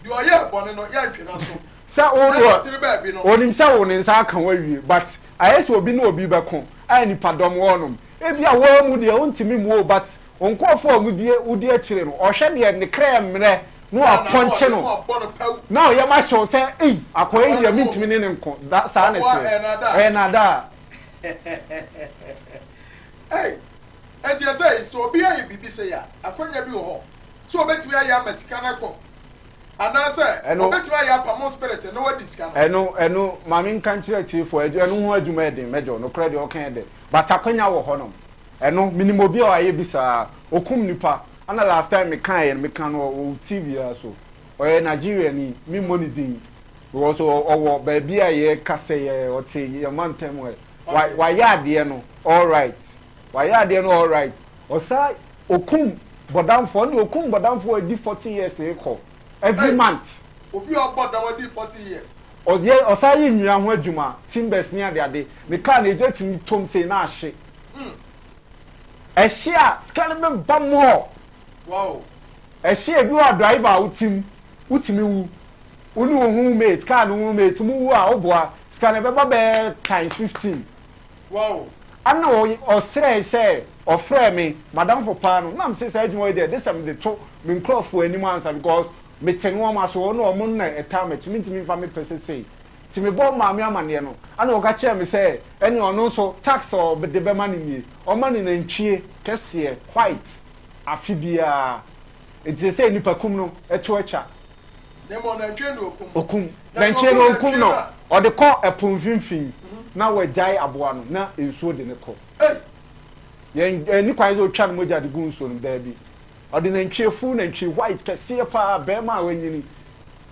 deɛ ɔyɛ bɔne no, yɛntwe n'aso. Sɛ wo Na deɛ ɔtere baabi no. Onim sɛ wo ne nsa aka wo awie, but ayɛ sɛ obi ne obi bɛko a nipa dɔm wɔ nom, ebi a wɔn mu deɛ wontumi mu o, but nkurɔfoɔ a wɔdi wodi akyire no, ɔhwɛ deɛ ne kra mmerɛ na wapɔnkye no na wabɔ no pɛw. Na ɔyɛ ma hyɛw sɛ, ei, akɔyɛ yi deɛ, mentumi ne ne nko da saa na Ɔboa ɛteɛ. ɛyɛ nada. Ɛyɛ nada. Ei, enti ɛsɛ sɛ obi ayɛ biribi sɛ yɛ a, akɔnya bi wɔ hɔ sɛ obetumi ayɛ ama sika no akɔ, anaasɛ Ɛno obetumi ayɛ apamo spirit na wadi sika no? Ɛno maame, nka nkyerɛ tiefoɔ, ɛno ho adwuma yɛ den mɛdwo. Nokorɛ deɛ ɔka yɛ dɛ, but akwanya wɔ hɔnom. Ɛno minim obi a ɔayɛ bi saa, okum nipa. Ana last time meka yɛ no, meka no wɔ TV a so, ɔyɛ Nigeria ni, mi mmɔ ne din because ɔwɔ baabi a yɛka sɛ yɛ ɔte yɛn mantam hɔ. Wayɛ adeɛ no all right, wayɛ adeɛ no all right. Ɔsa okum bɔdamfoɔ, ɔne okum bɔdamfoɔ adi 40 years kɔ every month. Obi a ɔbɔ dam adi 40 years. Ɔyɛ, ɔsan yɛ nnua ho adwuma, timbers ne adeade. Ne car na egya tumi tom sei na ahye. Ɛhye a, sika no bɛba mɔɔ. Ɛhye ebi wɔ driver a wotim, wotumi wu, wo ne wo ho mate, car no ho mate mu wu a, woboa, sika no ɛbɛba bɛyɛ times 15. Ana ɔsrɛ sɛ ɔfrɛ me madamfo paa no, nam sɛ saa adwuma yi deɛ de sɛ mede to me nkurɔfoɔ anim ansa, because mete nneɛma so, ɔno ɔmo na ɛtaa m'akyi, mentumi mfa me pɛ sesei. Nti mebɔ maame amanneɛ no, ana ɔka kyerɛ me sɛ ɛne ɔno nso tax a ɔde bɛma no nie, ɔma no nantwie kɛseɛ white afe biara. Nti sɛ nipa kum no ɛto atwa. Na mmom nantwie no okum. Okum Na sɛ nantwie no, okum onkum nantwie no. no a- Ɔde kɔ ɛpo mfimfini na wagyae aboa no na nsuo de ne kɔ. Ei! Yɛn ɛni kwan sɛ otwa no mogya de gu nsuo no mu, daabi. Ɔde nantwie fu, nantwie white kɛseɛ paa, bɛrima a wanyini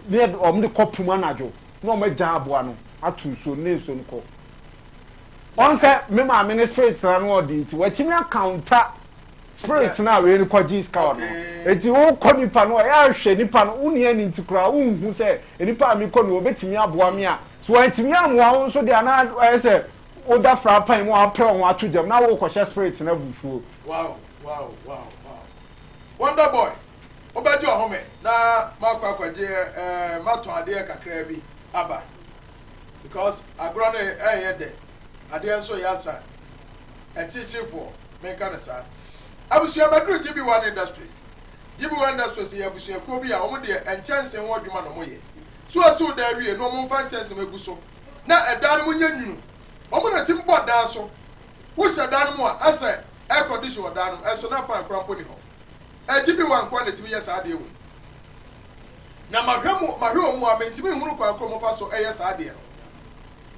ne yɛde ɔmo de kɔ pum anadwo na ɔmo agya aboa no ato nsuo no na nsuo no kɔ. Ɔn sɛ me maame ne spirit na no ɔde, nti watumi acounter spirit na wei no kɔgye sika wɔ no. Eti wokɔ nipa no, ɔyɛ ahwɛ nipa no, wo nua ni nti koraa wonhu sɛ nipa a mekɔ no wɔbɛtumi aboa me a, so wɔntumi amoa wo nso deɛ, anaa ɛyɛ sɛ woda fra pan mu a wapɛ wo ho ato gyam na wokɔhyɛ spirit no abufuo. Wow. Wonder boy, wobɛgye ɔhome na makɔ akɔgye ɛɛ matɔn adeɛ kakraa bi aba because agorɔ no ɛyɛ dɛ, adeɛ nso yɛ asa akyirikyirifoɔ menka no saa. Abusua maduru GB1 Industries. GB1 Industries yɛ abusuakuo bi a wɔn deɛ nkyɛnse ho adwuma na wɔyɛ. So asiw dan wie na wɔn mfa nkyɛnse mu egu so na ɛdan no mu nyɛ nwunu. Wɔn na tim bɔ dan so. Wohyɛ dan no mu a asɛ air condition wɔ dan no mu ɛnso na fan koraa mpo ni hɔ. GB1 nkoa na ɛtumi yɛ saa adeɛ wei. Na mahwɛ mu mahwɛ wɔn mu a mentumi nhunu kwan koro wɔfa so ɛyɛ saa adeɛ no.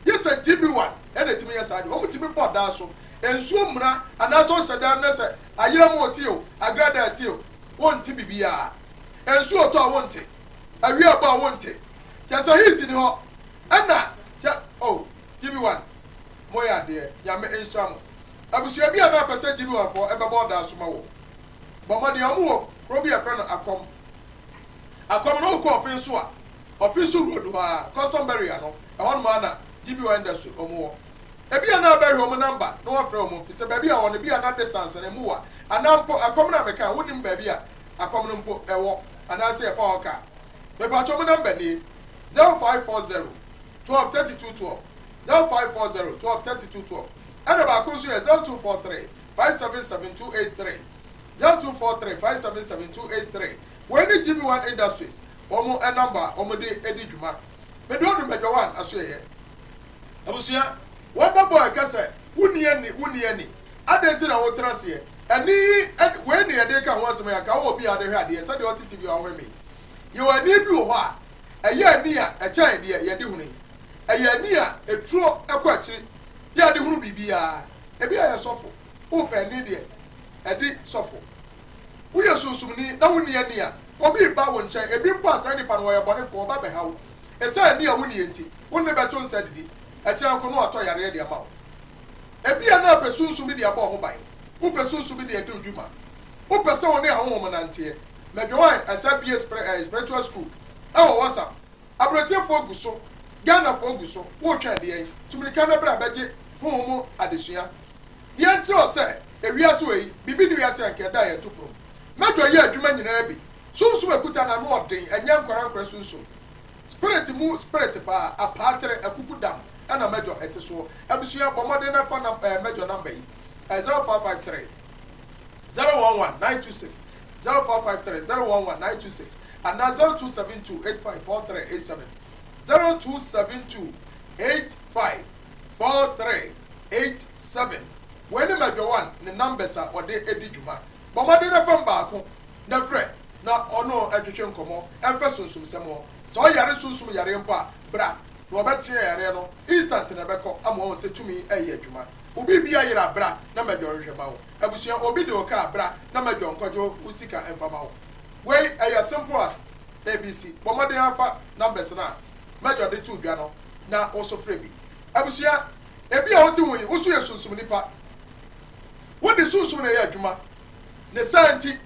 Gye sɛ GB1 ɛna ɛtumi yɛ saa adeɛ. Wɔn tumi bɔ dan so. Nsuo mmuna anaasɛ ɔhyɛ dan no na sɛ ayera mu ɔte o, agrada ɛte o, wonte biribiara. Nsuo ɔtɔ a wonte. Awia ɛbɔ a wonte. Kyerɛ sɛ heat ni hɔ. Ɛna kyɛ oh GB1 moyɛ adeɛ. Nyame nhyira mo. Abusua bi a na apɛ sɛ GB1 foɔ ɛbɛbɔ ɔdan so ma wɔn. Bɔ mmɔden wɔn wɔ kuro bi a yɛfrɛ no Akɔm. Akɔm no wokɔ ɔfe so a, ɔfe so road hɔ a, custom barrier no, ɛhɔ nom ara na GB1 industry wɔn wɔ. Ebi a na abɛhwɛ wɔn number na wɔafrɛ wɔn fi sɛ baabi a wɔn ebi a na distance no emu wa anaa mpo akɔm no a meka wonim baabi a akɔm no mpo ɛwɔ anaasɛ yɛfa hɔ kaa. Mepatwɔ mo number nie 0540 12 32 12 0540 12 32 12 ɛna baako nso yɛ 0243 577 283 0243 577 283. Wei ne GB1 Industries wɔn number a wɔn de di dwuma. Mede odu Major One asoɛyɛ. Abusua, Wonder Boy ka sɛ wonni ani, wonni ani. Adɛn nti na wotena aseɛ? Ani yi, wei ne yɛde ka ho asɛm yi, anka wowɔ bi a wode hwɛ adeɛ sɛdeɛ ɔte TV a wohwɛ me yi. Yɛwɔ ani bi wɔ hɔ a, ɛyɛ ani a ɛkyɛn deɛ yɛde hunu yi. Ɛyɛ ani a ɛturo kɔ akyiri, yɛ a de hunu biribiara. Ebi a yɛ sɔfo, wopɛ ani deɛ ɛde sɔfo. Woyɛ sunsumni na wonni ani a, obi reba wo nkyɛn, ebi mpo a saa nipa no ɔyɛ bɔnefoɔ, ɔba bɛha wo. Esiane ani a wonni nti, wo ne no bɛto nsa adidi. Akyiri nko na watɔ yareɛ de ama wo. Ebia na wopɛ sunsum bi de abɔ wo ho ban. Wopɛ sunsum bi de adi wo dwuma. Wopɛ sɛ wo ne ahonhom nanteɛ. Mɛdwewine ɛsɛ abue spiritual school ɛwɔ WhatsApp. Aburokyerefoɔ gu so, Ghanafoɔ gu so, woretwɛn deɛn? Tu mirika na bra bɛgye honhom mu adesua. Nea nkyerɛ wo sɛ, ewiase wei, biribi nni wiase a anka ɛda yɛn toprom. Mɛdwɔ yɛ adwuma nyinaa bi. Sunsum ekuta no ano ɔden, ɛnyɛ nkwarankwara sunsum. Spirit mu spirit paa, apaatere, akuku dam ɛna mɛdwɔ ɛte soɔ. Abusua, bɔ mmɔden na fa nam ɛɛ mɛdwɔ number yi, ɛɛ 0553 011 926, 0553 011 926 anaa 0272 854387, 0272 854387. Wei ne mɛdwɔ one ne numbers a ɔde edi dwuma. Bɔ mmɔden na fam baako na frɛ na ɔno ntwetwe nkɔmmɔ mfa sunsumsɛm ho. Sɛ ɔyare sunsum yareɛ mpo a, bra na wɔbɛteɛ yareɛ no instant na ɛbɛkɔ ama wahu sɛ tumi reyɛ adwuma. Wo biribi ayera a, bra na mɛdwɔ nhwehwɛ ma wo. Abusua, obi de wo ka a, bra na mɛdwɔ nkɔgye wo sika mfa ma wo. Wei ɛyɛ simple as ABC. Bɔ mmɔden ara fa numbers no a mɛdwɔ de too dwa no na wo nso frɛ bi. Abusua, ebi a wote ho yi, wo nso yɛ sunsum nipa. Wode sunsum na ɛyɛ adwuma. Ne saa nti,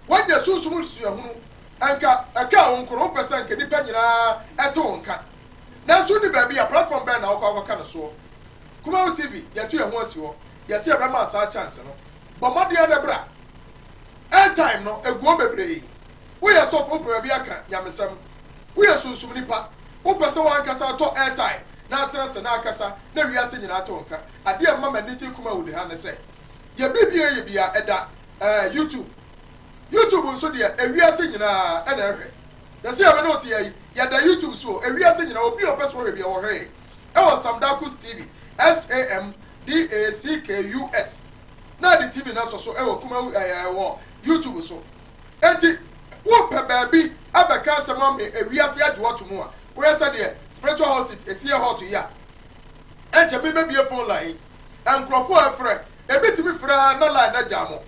woanya sunsum suahunu. Anka ɛkaa wo nko no, wopɛ sɛ anka nnipa nyinaa te wo nka. Nanso wonni baabi a, platform bɛn na wokɔ akɔka no soɔ? Kumawu TV, yɛatu yɛn ho asi hɔ. Yɛse yɛbɛma wo saa chance no. Bɔ mmɔden ara na bra. Airtime no, ɛgu hɔ bebree. Woyɛ sɔfo, wopɛ baabi aka nyamesɛm. Woyɛ sunsum nipa, wopɛ sɛ w'ankasa tɔ airtime na atena ase na akasa na wiase nyinaa ate wo nka. Adeɛ a ɛma m'ani gye Kumawu de ha ne sɛ, yɛ biribi a yɛyɛ biara, ɛda ɛɛ YouTube. YouTube nso deɛ, ewiase nyinaa na ɛhwɛ. Yɛse yɛ me ne wo te ha yi, yɛda YouTube so o, ewiase nyinaa, obi a ɔpɛ sɛ ɔhwɛ biara, ɔhwɛ yɛn. Ɛwɔ Samdakus TV, S-A-M-D-A-C-K-U-S, na ɛde TV no asɔ so ɛwɔ Kumawu ɛɛ wɔ YouTube so. Enti, wopɛ baabi abɛka asɛm ama ewiase agye wo ato mu a, woyɛ sɛdeɛ Spiritual Hot Seat esi yɛ hot yi a, ɛnkyɛ mebɛbue phone line yi. Nkurɔfoɔ a ɛfrɛ, ebi tumi frɛ ara na line no agyaa mo.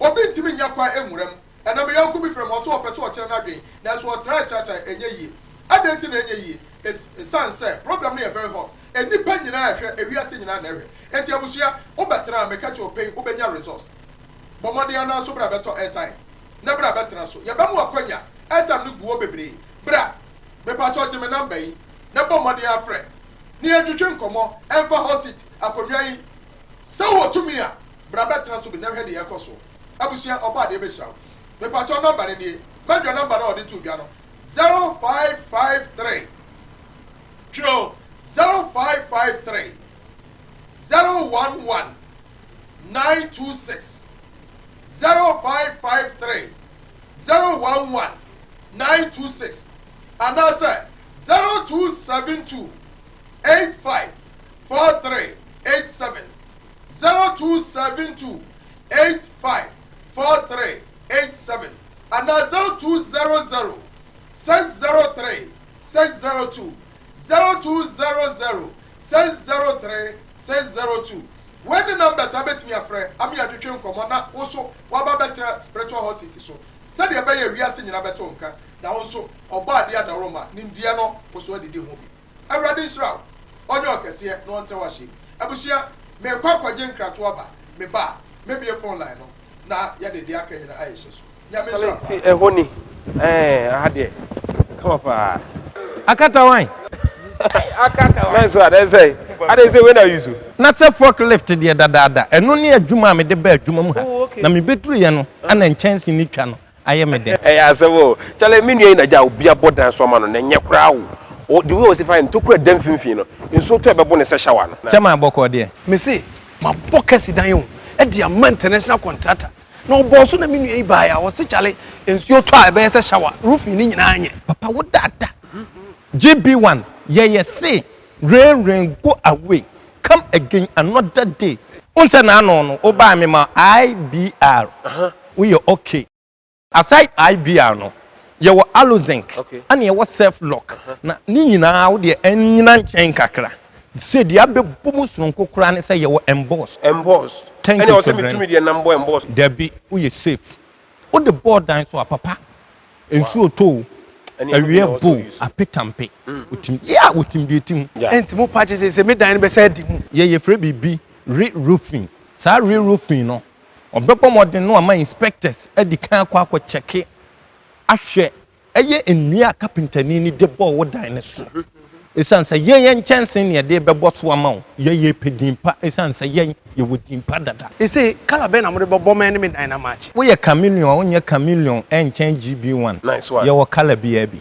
Obi ntumi nnya kwan nwura mu. Ɛnnɛ me yɔnko bi frɛ me, ɔse ɔpɛ sɛ ɔkyerɛ n'adwene, nanso ɔtrae tratrae, ɛnyɛ yie. Adɛn nti na ɛnyɛ yie? Es, esiane sɛ program no yɛ very hot, nnipa nyinaa ɛhwɛ, ewiase nyinaa na ɛhwɛ. Enti abusua, wobɛtena a, meka kyerɛ wo pɛn, wobɛnya results. Bɔ mmɔden ara nso bra bɛtɔ airtime, na bra bɛtena so. Yɛbɛma wo akwanya, airtime no gu hɔ bebree. Bra, mepakyɛw gye me number yi, na bɔ mmɔden ara frɛ, na yɛntwetwe nkɔmmɔ ɛmfa hot seat akonnwa yi. Sɛ wowɔ tumi a, bra bɛtena so bi na hwɛ deɛ ɛrekɔ so. Abusua, Ɔbɔadeɛ bɛhyira wo. Mepakyɛw nɔmba no nie, Mɛdwa nɔmba no a ɔde too dwa no, 0553, twerɛ o, 0553 011 926, 0553 011 926, anaasɛ 0272 85 4387, 0272 85 4387, anaa 0200 603 602, 0200 603 602. Wei ne numbers a wobɛtumi afrɛ ama yɛatwetwe nkɔmmɔ na wo nso woaba abɛtena Spiritual Hot Seat so sɛdeɛ ɛbɛyɛ a wiase nyinaa bɛte wo nka na wo nso Ɔbɔadeɛ adaworoma nimdeɛ no wo nso adidi ho bi. Awurade nhyira wo, ɔnyɛ wo kɛseɛ na ɔntrɛ w'ahyɛm. Abusua, merekɔ akɔgye nkratoɔ aba, meba a, mɛbue phone line no na yɛde deɛ aka nyina ayɛ hyɛ so. Nyame nhyira wo Ti ɛhɔ ni ɛɛ aha deɛ kama paa. Akata wan? Akata wan. Mɛnso adɛn sɛ adɛn sɛ wei na use. Na sɛ fork lift deɛ dadaada, ɛno ne adwuma a mede baa adwuma mu ha, na mebɛduruiɛ no na nkyɛnse no twa no ayɛ me dɛ. Ɛyɛ asɛm o. Kyale me nua yi na gya obi abɔ dan so ama no na ɛnyɛ koraa o. O the way ɔsi fa yɛ no tokura da mfimfini no nsuo tɔ ɛbɛbo no sɛ shower no. Chairman bɔkɔɔ deɛ. Me se mabɔ kɛse dan o de ama international contractor na ɔbɔɔ so na me nua yi baeɛ a ɔse kyale nsuo tɔ a ɛbɛyɛ sɛ shower roofing no nyinaa nyɛ. Papa wo dada GB one yɛyɛ se rain rain go away come again another day. Wohu sɛ n'ano no wo baa me ma IBR woyɛ ok. Aside IBR no yɛwɔ Alozinc ɛna yɛwɔ self lock na ne nyinaa wo deɛ ɛnyina nkyɛn kakra sɛ deɛ abɛbɔ mu soronko koraa ne sɛ yɛwɔ emboss. Emboss Thank ɛna you ɔsɛ Sovereign. metumi deɛ nam bɔ emboss. Dabi woyɛ safe wode bɔɔ dan so a papa nsuo tɔ o Ɛne ɛno bi na awia ɔsɛ bɔ o ɔuse. apetampe otim yeah otim deɛ ɛtim. Yeah. Ɛnti mo pa kye sɛ me dan no bɛsɛ adi mu. Yɛ yɛfrɛ biribi re roofing saa re roofing no Ɔbɛbɔ mmɔden na wama inspectors adi kan akɔ akɔ kyɛke ahwɛ ɛyɛ nnua a kapentani no de bɔɔ wo dan no so. Esiane sɛ yɛn yɛn nkyɛnse na yɛde rebɛbɔ so ama wo, yɛn yɛpɛ din pa esiane sɛ yɛn yɛwɔ din pa dada. Ese colour bɛn na mode bɛbɔ me ne me dan no amakye? Woyɛ chameleon a wonyɛ chameleon ɛnkyɛn GB1. Nice one. Yɛwɔ colour biara bi.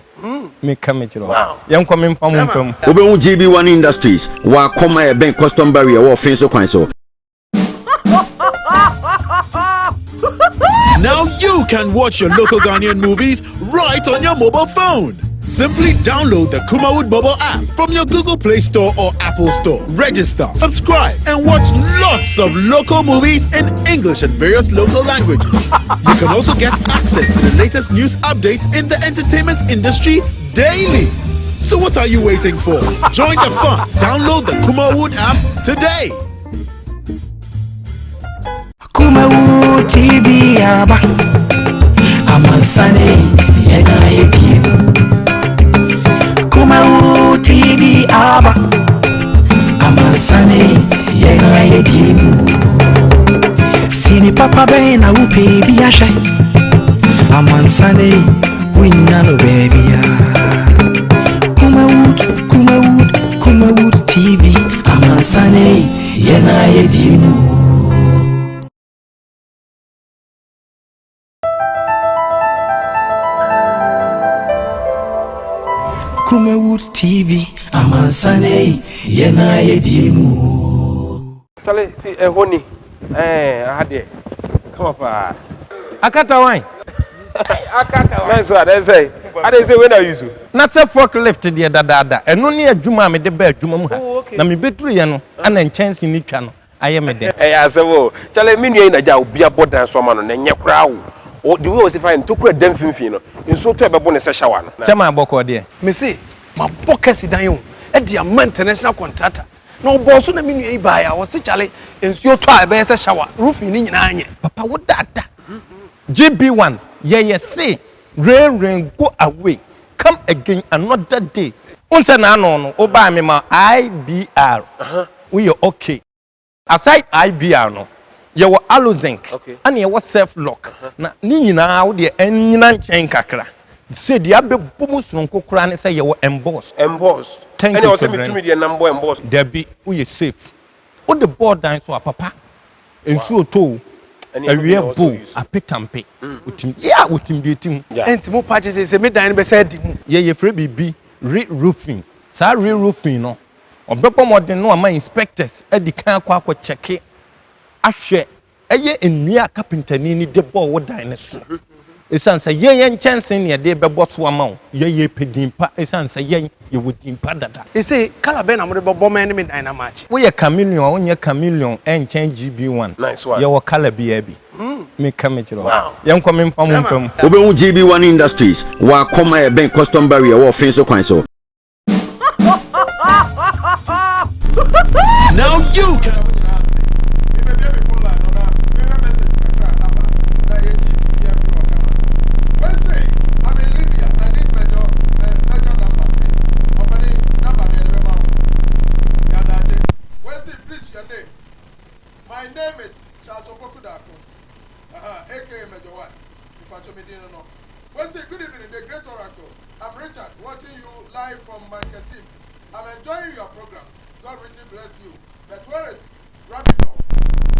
Meka mekyerɛ wo. Yɛnkɔ memfa mo mfa mu. Wobɛhu GB1 Industries wɔ Akɔm a ɛbɛn Custom Barrier wɔ Ɔfenso kwan so. Now you can watch your local Ghanaian movies right on your mobile phone. Simply download the Kumawood mobile app from your Google Play Store or Apple Store. Register, subscribe, and watch lots of local movies in English and various local languages. You can also get access to the latest news updates in the entertainment industry daily. So what are you waiting for? Join the fun. Download the Kumawood app today. Kumawu TV aba amansane yɛna ebie Kumawu TV aba amansane yɛna ebie mu Sini papa bɛn na wopɛ bi ahwɛ amansane wonya no baabia Kumawood Kumawood Kumawood TV amansane yɛna yɛdie mu. Kumawood TV amansane yɛna yɛdie mu. Chale ti ɛhɔ ni ɛɛ aha deɛ kama paa. Akata wan? Akata wan. Mɛnso adɛn sɛ adɛn sɛ wei na use. Na sɛ fork lift deɛ dadaada, ɛno ne adwuma a mede baa adwuma mu ha, na mebɛduruiɛ no na nkyɛnse no twa no ayɛ me dɛ. Ɛyɛ asɛm o. Chale me nua yi na gya obi abɔ dan so ama no na ɛnyɛ koraa o. O the way ɔsi fa yɛ no tokura da mfimfini no nsuo tɔ ɛbɛbo no sɛ shower no. Chairman bɔkɔɔ deɛ. Me se mabɔ kɛse dan o de ama international contractor Na ɔbɔɔ so na me nua yi baeɛ a ɔse kyale nsuo tɔ a ɛbɛyɛ sɛ shower roofing no nyinaa nyɛ. Papa wo dada GB one yɛyɛ se rain rain go away come again another day. Wohu sɛ n'ano no wo baa me ma IBR woyɛ ok. Aside IBR no yɛwɔ Alozinc ɛna yɛwɔ self lock na ne nyinaa wo deɛ ɛnyina nkyɛn kakra sɛ deɛ abɛbɔ mu soronko koraa ne sɛ yɛwɔ emboss. Emboss Thank ɛne you ɔsɛ Sovereign. metumi deɛ nam bɔ emboss. Dabi woyɛ safe wode bɔɔ dan so a papa nsuo tɔ o. Awie bo apetampe. Otim yeah otim deɛ ɛtim. Ɛnti mo pa kyɛ sɛ sɛ me dan no bɛsɛ adi mu. Yɛ yɛfrɛ biribi re roofing. Saa re roofing no ɔbɛbɔ mmɔden na wama inspectors adi kan akɔ akɔ kyɛke ahwɛ Ɛyɛ nnua a kapentani no de bɔɔ wo dan no so. Esiane sɛ yɛn yɛn nkyɛnsee na yɛde rebɛbɔ so ama wo, yɛn yɛrepɛ din pa esiane sɛ yɛn yɛwɔ din pa dada. Ese colour bɛn na mode bɛbɔ me ne me dan no amakye? Woyɛ chameleon a wonyɛ chameleon ɛnkyɛn GB1. Nice one. Yɛwɔ colour biara bi. Meka mekyerɛ wo. Yɛnkɔ memfa mo mfa mu. Wobɛhu GB1 Industries wɔ Akɔm a ɛbɛn Custom Barrier wɔ Ɔfee so kwan so. Now you can. My name is Charles Opoku Darko, aka Major One. Say, good evening, the great oracle. I'm Richard, watching you live from Mankasim. I'm enjoying your program. God richly bless you. But where is Rabido?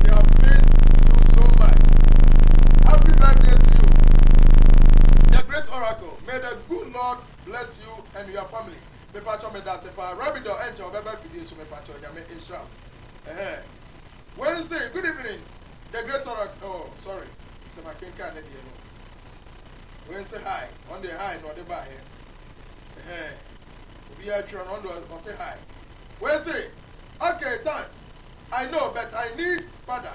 We have missed you so much. Happy birthday to you. The great oracle. May the good Lord bless you and your family. Mepacho me dase pa Rabido enche obebe fidie so mepacho nyame nhyira. Eh. Wednesday, good evening. The great oracle. Oh, sorry. Sɛ makenkan ne deɛ no. Wei nse hi, ɔno deɛ hi na ɔde baeɛ. Ɛhɛn, obiara twerɛ no, ɔno deɛ ɔse hi. Wei se, okay thanks, I know but I need father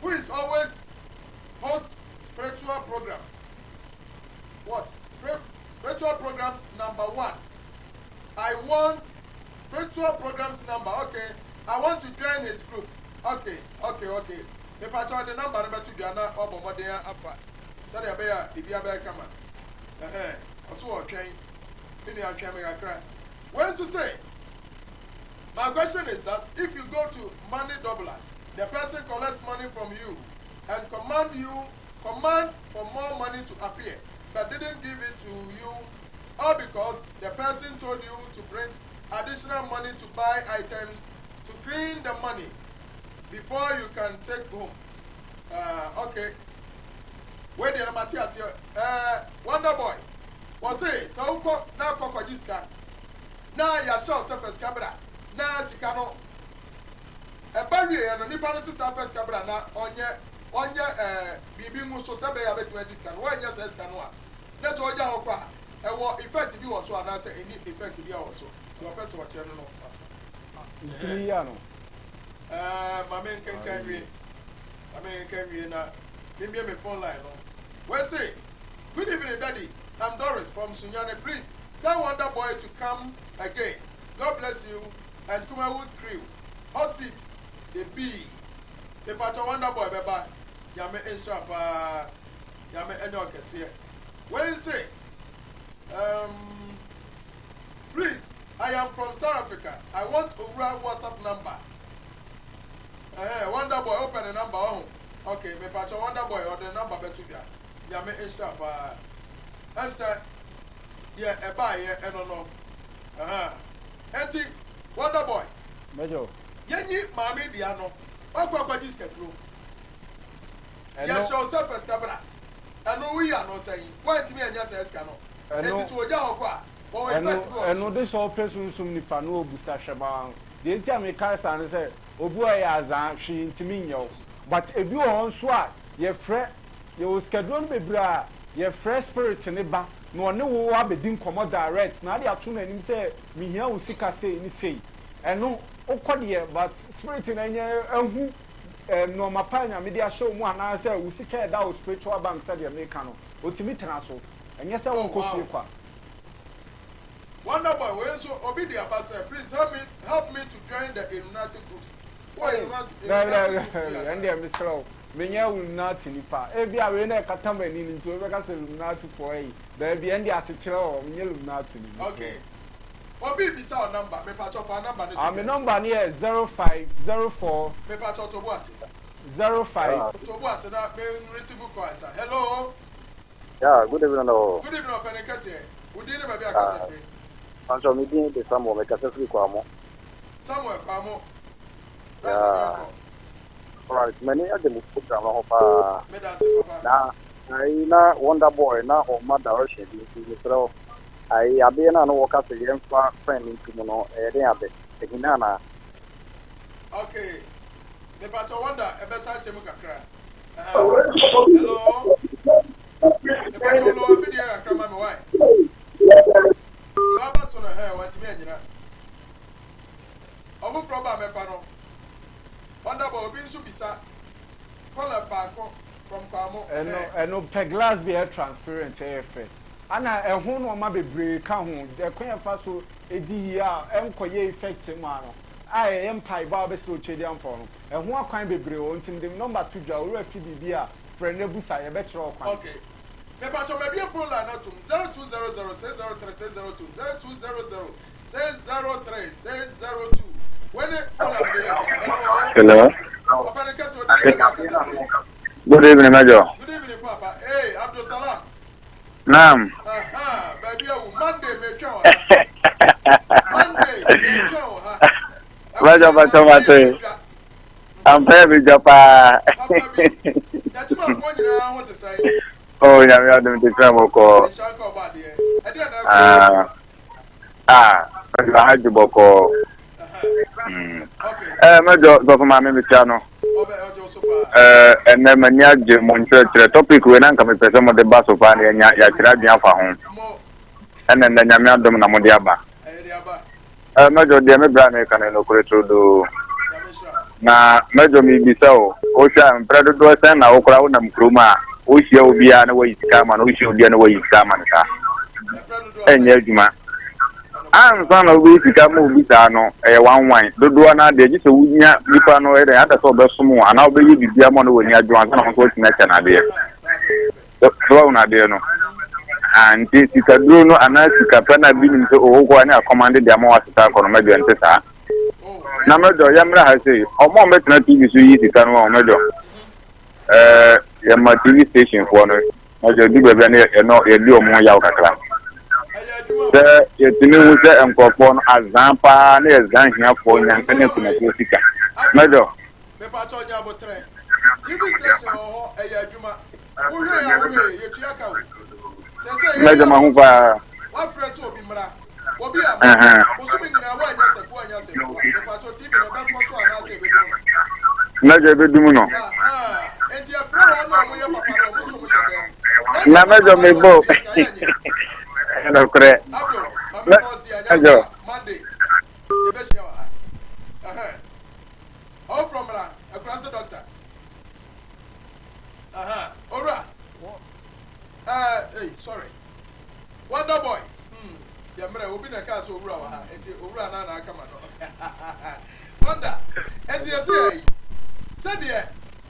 who is always host spiritual programs. What? Spiritual programs number one. I want spiritual programs number, okay. I want to join his group. Okay, okay, okay. Mepakyɛw de number no bɛto dwa na wabɔ mmɔden afa sɛdeɛ ɛbɛyɛ a biribiara bɛyɛ kama. Ɛhɛn, ɔso ɔretwɛn. Me nua twɛn me kakra. Wei nso se, My question is that if you go to money doubler, the person collects money from you and command you command for more money to appear but didn't give it to you all because the person told you to bring additional money to buy items to clean the money before you can take home uh, okay wei deɛ no mate aseɛ uh, wonder boy wɔse sɛ wokɔ na akɔ kɔgye sika na yɛahyɛ wo sɛ fa sika bra na sika no ɛba wieɛ no nipa no sesa fa sika bra na ɔnyɛ ɔnyɛ ɛɛ biribi ngu so sɛ bɛyɛ a bɛtumi adi sika no wɔnyɛ sɛ sika no a na sɛ ɔgya hɔ kɔ a ɛwɔ effect bi wɔ so anaasɛ ɛni effect bi a wɔ so deɛ ɔpɛ sɛ ɔkyerɛ no no ntumi yi ano Ɛɛ, ma menkenkan nwie. Ma menkenkan nwie na memmie me phone line no. Wei Good evening, Daddy. I'm Doris from Sunyani. Please tell Wonder Boy to come again. God bless you and Kumawood crew. Hot seat, the B. Mepakyɛ Wonder Boy bɛba. Nyame nhyira paa. Nyame ɛnyɛ ɔkɛseɛ. Wei se, um, please, I am from South Africa. I want Owura WhatsApp number. Ɛhɛn, Wonder Boy, wopɛ ne number ɔho? Okay, mepakyɛ Wonder Boy, ɔde ne number bɛto dwa. Nyame nhyira paa. Ɛm sɛ, deɛ ɛbaayɛ ɛno no. Ɛhɛn. Ɛnti, Wonder Boy. Major. Yɛnyi maame dua no. Wakɔ akɔgye sikaduro. Yɛhyɛ wo sɛ fa sika bra. Ɛno woyi ano sɛn? Woantumi annya saa sika no. Ɛnti sɛ wɔgya hɔ kɔ a, wɔwɔ effect bi wɔ wo so. Ɛno de sɛ ɔpɛ sunsum nipa na ɔbusa hwɛ ma Deɛ nti a mekae saa ne sɛ, obi wɔ hɔ a ɛyɛ azaa, hwee ntumi nyɛ wo. But ebi wɔ hɔ nso a, yɛfrɛ, yɛwɔ sikaduro no bebree a, yɛfrɛ spirit no ba na ɔne wo abɛdi nkɔmmɔ direct na ade ato n'anim sɛ mehia wo sika sei ne sei. Ɛno, wokɔ deɛ but spirit no anya ahu nnoɔma pa a Nyame de ahyɛ wo mu anaasɛ wo sika a ɛda wo spiritual bank sɛdeɛ meka no, ɔtumi tena so. Ɛnyɛ sɛ Oh wonkɔ wow. fie kwa. Wonder boy wei nso obi de aba sɛ please help me help me to join the Illuminati groups. Wowɔ Ei, Illuminati daabi Illuminati daabi group bi daabi, anaa? ɛndeɛ mesrɛ wo, menyɛ Illuminati nipa. Ebia wei na ɛkata m'ani no nti wobɛka sɛ Illuminati foɔ ei, daabi, ɛndeɛ asekyerɛ wɔ hɔ, menyɛ Illuminati ni, mesrɛ Okay. wo. Obi rebisa wo number, mepakyɛw fa number no to Ah, me dwa. number no yɛ 0504 Mepakyɛw to bo ase. 05. To bo ase na me receive call ansa. Hello. Yeah, good evening all. Good evening, ɔpɛni kɛseɛ. Wo din ne baabi a kasa Ah, firi? Pancho, me din de Samuel, me kasa firi Kwamo. Samuel Kwamo. That's Yeah. Yɛnkɔ. Alright, m'ani agye mo program no ho paa. Na ayi na Wonder Boy na ɔma direction bi nti mesrɛ wo. Ayi adeɛ no a na wɔka sɛ yɛmfa friend no nto mu no ɛyɛ den ade? Ɛhina anaa? Okay. Mepakyɛ Wonder ɛbɛsa akyɛ mu kakra. Hello. Mepakyɛ ɔlɔ afidie kakra ma me why? Deɛ waba so no hɛ wantumi anyina. Ɔfoforɔ ba mɛfa no. Wonder boy obi nso bisa kɔla baako from Kwamo. Ɛno ɛno pɛ glass bi ɛyɛ transparent ɛyɛ fɛ. Ana ɛho nnoɔma bebree ka ho ɛkwan a ɛfa so di yie a ɛnkɔyɛ effect mmaa no a ɛyɛ mpaebɔ a wobɛsrɛ Okyediampɔn no ɛho akwan bebree wɔ hɔ nti mede me number to dwa owura fi biribi a frɛ na busa yɛbɛkyerɛ wo kwan. Ok mepakyɛw mabue phone line no atom 0200 603 602 0200 603 602 wei ne phone a mede yɛ adwuma hello Hello. Papa ne kɛsɛ odi ne baabi akasa firi. Good evening, Major. Good evening, Papa. Hey, Abdul Salam. Naam. Aha, baabi awu. Monday metwɛn wɔ ha. Monday metwɛn wɔ ha. Major Bacho Mate. Ampɛ bi dwa paa. Papa bi. Yɛkyimafoɔ nyinaa ho te sɛn. Oh, nyame adom te sɛ mo kɔ. Nhyira nka ɔbɔ adeɛ. Ɛdeɛ na ɛkɔ. Ah, ah, Major ha bɔkɔɔ. Mm. Eh, Major, sɔfo maame mekyia no. Eh, ɛnɛ m'ani agye mo nkyerɛkyerɛ topic wei na nka mepɛ sɛ mode ba so paa na yɛanya yɛakyerɛ adwene afa ho. Ɛnɛ nnɛ nyame adom na mode aba. Eh, Major deɛ me bra meka no nokorɛ turodoo. Na Major mebisa o, wohwɛ a mprɛ dodoɔ sɛn na wokora wonam kurom a wohyia obiara na wayi sika ama no, wohyia obiara na wayi sika ama no saa? Ɛnyɛ adwuma. Ansa na wobɛyi sika ma obi saa no, ɛyɛ wanwan. Dodoɔ no ara deɛ, gye sɛ wonya nipa no ɛyɛ dɛn, ada sɛ ɔbɛsom wo anaa wobɛyɛ biribi ama no w'ani agye ansa na wo nso woatumi akyɛ no adeɛ. So woahunu adeɛ no? Ha, nti sikaduro no anaa sika pɛ no a bi nim sɛ oh, wokɔ a ne akɔmande de ama woasesa akɔ no, mɛdɔ ɛnte saa. Na mɛdɔ, yɛmmra ha sei, ɔmo a wɔbɛtena TV so yi sika no, mɛdɔ, ɛɛ, yɛma TV station foɔ no, Nanso edu baabi a na yɛne yɛdi wɔn ho yaw kakra. Sɛ yɛtumi hu sɛ nkurɔfoɔ no azan paa na yɛzan hiafoɔ nyanka ne akunafoɔ sika. Mɛdɔ. Mepatɔ nya abotrɛ. TV station wɔ hɔ ɛyɛ adwuma. Wohwɛ a wohwɛ yɛtua ka o. Sɛ sɛ yɛyɛ Mɛdɔ mahu paa. Wafrɛ sɛ obi mmra. Obi a ma. Bosome nyinaa woanya taku anya asɛmfua. Mepatɔ TV no ɛbɛkɔ so anaasɛ ɛbɛdum no. Mɛdɔ ɛbɛdum no. Enti ɛfrɛ wɔn na wɔn yɛ papa na wɔn so wɔn hyɛ dɛm. Na mɛdɔ mebɔ. Ɛnokorɛ. Abdul, maame fɔnsi anya Mɛdɔ. Monday. Yɛbɛhyia wɔ ha. Ɔwofrɔ mmra, akura sɛ dɔkta. Owura. Hey, sorry. Wonder boy. Hmm. Yɛ mmerɛ, obi na ɛkaa sɛ owura wɔ ha, enti owura naa na aka ma no. Wonder. Enti yɛsɛ yɛ yi. Sɛdeɛ,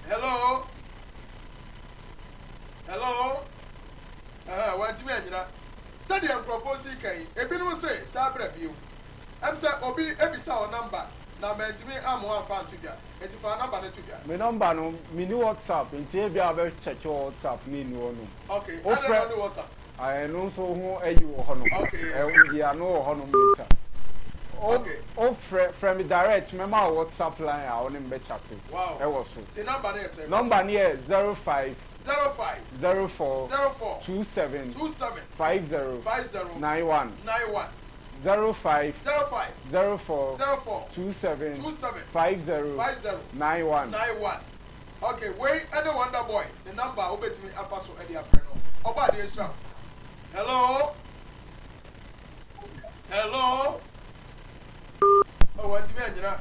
hello. Hello. Ɛhɛn, wantumi anyina. Sɛdeɛ nkurɔfoɔ si ka yi, ebinom se saa berɛ bio. Ɛm sɛ obi ebisa wo namba na mantumi ammoa amfa anto dwa, enti fa namba no to dwa. Me nɔmba no, menni WhatsApp, nti ebia wobɛ check wɔ WhatsApp na ɛnni hɔ nom. Okay, Wo adɛn na frɛ wonni WhatsApp? Ah, ɛno nso ho ayi wɔ hɔ nom. Okay. Ɛ, yi ano wɔ hɔ nom later. Wo, Okay. wo frɛ, frɛ me direct, mɛma wo WhatsApp line a wo ne me bɛ chate Wow. ɛwɔ so. Nti namba no yɛ sɛn? Nɔmba no yɛ 05 05 04 04 27 27 50 50 91 91 05 05 04 04 27 27 50 50 91. 91. Okay, wei ɛne Wonder Boy ne number a wobɛtumi afa so de afrɛ no. Ɔbɔ adeɛ nhyira wo. Hello? Hello? Oh, wantumi anyina.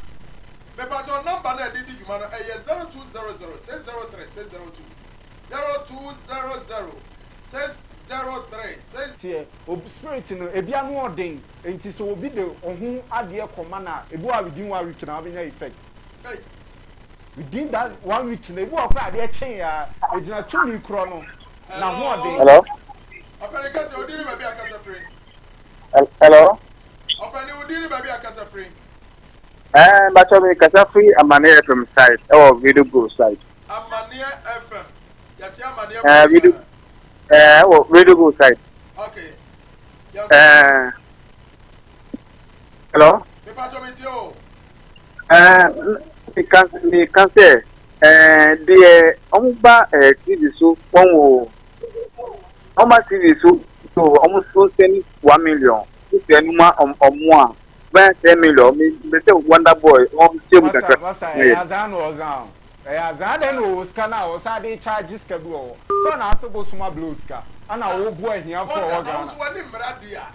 Mepakyɛw number no a ɛde di dwuma no ɛyɛ 0200 603 602. 0200 603 6. Teɛ, ob spirit no ebi ano ɔden nti sɛ obi de oho adeɛ kɔma no a ebi wɔ hɔ a within one week na wabɛnya effect. Ei. Within that one week na ebi wɔ hɔ koraa adeɛ kyee a egyina tumi korɔ no n'ahoɔden. Hello. Ɔpɛni kasa odi ne baabi akasa firi. Hello. Ɔpɛni odi ne baabi akasa firi. Ɛɛ bàtɔ mi kasa firi Amaneɛ FM side ɛwɔ Radio Go side. Amaneɛ FM yàtí Amaneɛ Ɛɛ Radio ɛɛ ɛwɔ Radio Go side. Okay. Ɛɛ hello. Mipatɔ mi ti o. Ɛɛ mi kan mi kan sɛ. Ɛɛ deɛ wɔn ba ɛɛ TV so wɔn wɔ wɔn ba TV so so wɔn so sɛni 1 million sisi ɛnu ma wɔn a bɛyɛ 10 million. Mi bɛ sɛ Wonder Boy wɔn kyɛ mu kakra. Masa, ɛyɛ azan na ɔzan o, ɛyɛ azan dɛ na ɔwɔ sika na ɔsan de charge sika bi wɔ hɔ sɛ ɔna ase bosom ablow sika ɛna ɔbu ahiafo a ɔwɔ Ghana. Ahosuo wɔ ne mmara di a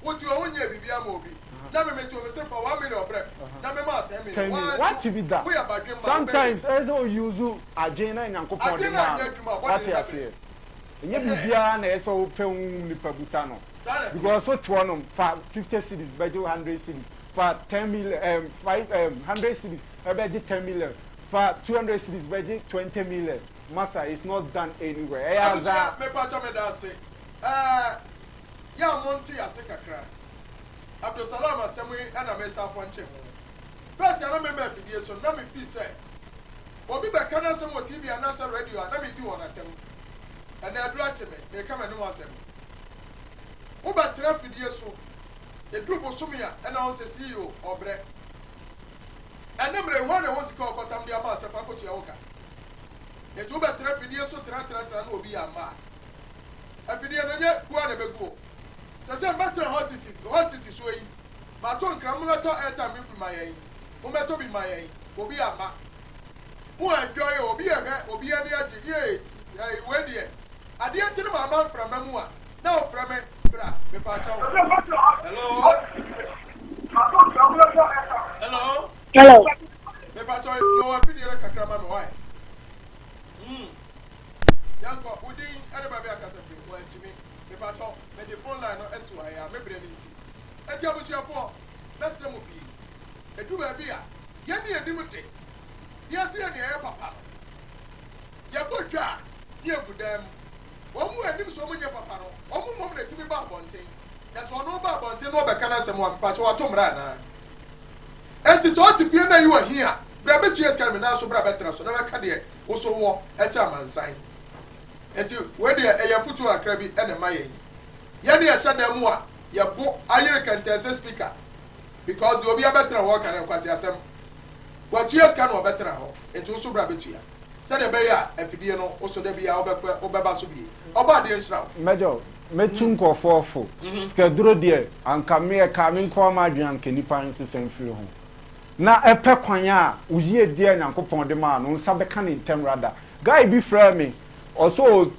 wotu ɔho nyɛ biribi ama obi na meme to me se fa 1 million brɛ na mema 10 million. 10 million wati bi da. Woyɛ badwemba. Sometimes ɛyɛ sɛ ɔuse adwene na Nyankopɔn de maa no, wate aseɛ? Ɛnyɛ biribiara na ɛyɛ sɛ wopɛ wohum nipa busa no because wote hɔnom fa 50 cedis bɛgye 100 cedis, fa 10 million, five 100 cedis ɛbɛgye 10 million, fa 200 cedis bɛgye 20 million. Masa, it's not done anywhere, ɛyɛ aza. Mepatwa me da ase ɛɛ yɛ a monte ase kakra. Abdulsalam asɛm yi ɛna mesa apɔnkye ho. First a na meba afidie so na mefii sɛ obi bɛka no asɛm wɔ TV anaasɛ radio a na medi wɔn atɛm. Ɛnɛ aduru akye me meka m'anom asɛm. Wobɛtena afidie so ɛduru bosome a ɛna wo sɛ CEO ɔbrɛ. Ɛne mmerɛ hɔ na ɛwɔ sika ɔkɔtam de ama sɛ fa kɔtua wo ka. Nti wobɛtena afidie so tenatenatena na obi yɛ ama a afidie no nyɛ gu a na ɛbɛgu o. Sɛ mbɛtena hɔ siti so yi mato nkra, mommɛtɔ airtime bi ma yɛn, mommɛtɔ bi ma yɛn, obi ama mo enjoy o, obi yɛhwɛ, obi ani agye yee. Ɛyi wei deɛ adeɛ nkyi no ma ama mframa mu a na ofrɛ me bra mepaakyɛw. Hello, hello. Hello. Mepaakyɛw, na wɔ afidie no kakra ma me wae. Yankɔ wodin ɛne baabi akasa firi wɔantumi. Mepaakyɛw, mede phone line no asi wɔ ha yi a mebrɛ no nti. Enti abusuafoɔ, mɛsrɛ mo pii. Ɛduru baabi a yɛne anim de wiase yɛ nea ɛyɛ papa no, yɛbɔ dwa a ne yɛgu dan mu. Wɔn mu anim sɛ wɔn nyɛ papa no, wɔn mmom na ɛtumi ba abɔnten. Na sɛ ɔno ba abɔnten na ɔbɛka n'asɛm a, mepakyɛ wato mmara anaa? Enti sɛ ɔte fie na yi wɔ hi a, bra bɛtua sika no me nan so, bra bɛtena so na bɛka deɛ woso wɔ ɛkyerɛ amansan. Enti wei deɛ ɛyɛ afotuo kakra bi ɛna ɛma yɛn. Yɛne yɛhyɛ dan mu a yɛbo ayere kɛntɛn sɛ speaker because deɛ obi abɛtena hɔ ɔka no nkwasi asɛm. Watua sika na ɔbɛtena hɔ, nti woso bra bɛtua sɛdeɛ ɛbɛyɛ a afidie no woso da biara wobɛkɔ wobɛba so bie. Ɔbɔ adeɛ nhyira wo. Mɛjɔ mɛtu nkɔfoɔ fo. Sikaduro deɛ anka meɛ ka me nko ama adwene anka nipa nsesa mfiri ho na ɛpɛ kwan a oyie deɛ Nyankopɔn de maa no nsa bɛka ne ntɛm rada. Guy bi frɛ me, ɔso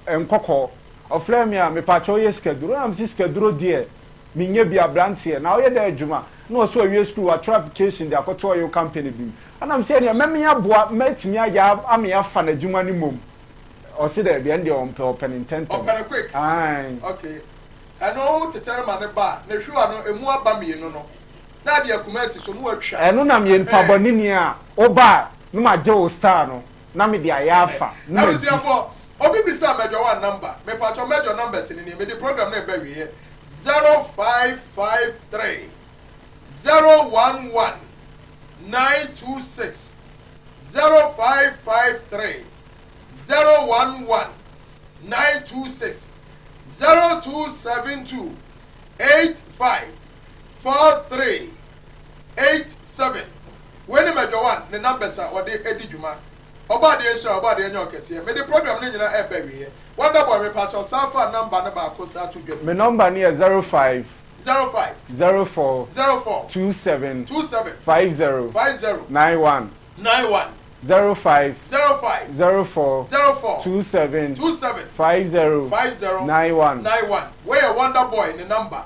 nkɔkɔɔ, ɔfrɛ me a mepakyɛ ɔyɛ sikaduro na mesi sikaduro deɛ menyɛ bi. Aberanteɛ na ɔyɛ dɛ adwuma na ɔso awie school, watwerɛ application de akɔto ɔyɛ company bi mu ɛna mesɛ ɛneɛ mɛme aboa mɛtumi ayɛ ame afa n'adwuma no mmom. Ɔsi dɛ ebi ɛn deɛ ɔmpɛ, ɔpɛ ne ntɛntɛm. Ɔpɛ no quick. Ayi. Okay, ɛno tetɛre ma ne ba ne hwiwa no emu aba mmienu no na ade akuma asi so no watwa. Ɛno na meyɛ nipa bɔ ne ni a ɔba a ne ma gye wo star no na me de ayɛ afa ne ma di. Abusuafo, obi bisa Mɛjɔ One number. Mepatɔ Mɛjɔ numbers ni nie. Mede program no ɛbɛ wieɛ. 0553011926, 0553011926, 0272854387. Wei ne Mɛjɔ One ne numbers a ɔde edi dwuma. Ɔbɔ adeɛ nhyira, ɔbɔ adeɛ nyɛ ɔkɛseɛ. Mede program no nyinaa ɛbɛ wieɛ. Wonder Boy, mepakyɛw, saa fa number no baako saa to dwam. Me number no yɛ 05 05 04 04 27 27 50 50 91. 91. 05 05 04 04 27 27 50 50 91. 91. Wɔyɛ Wonder Boy ne number.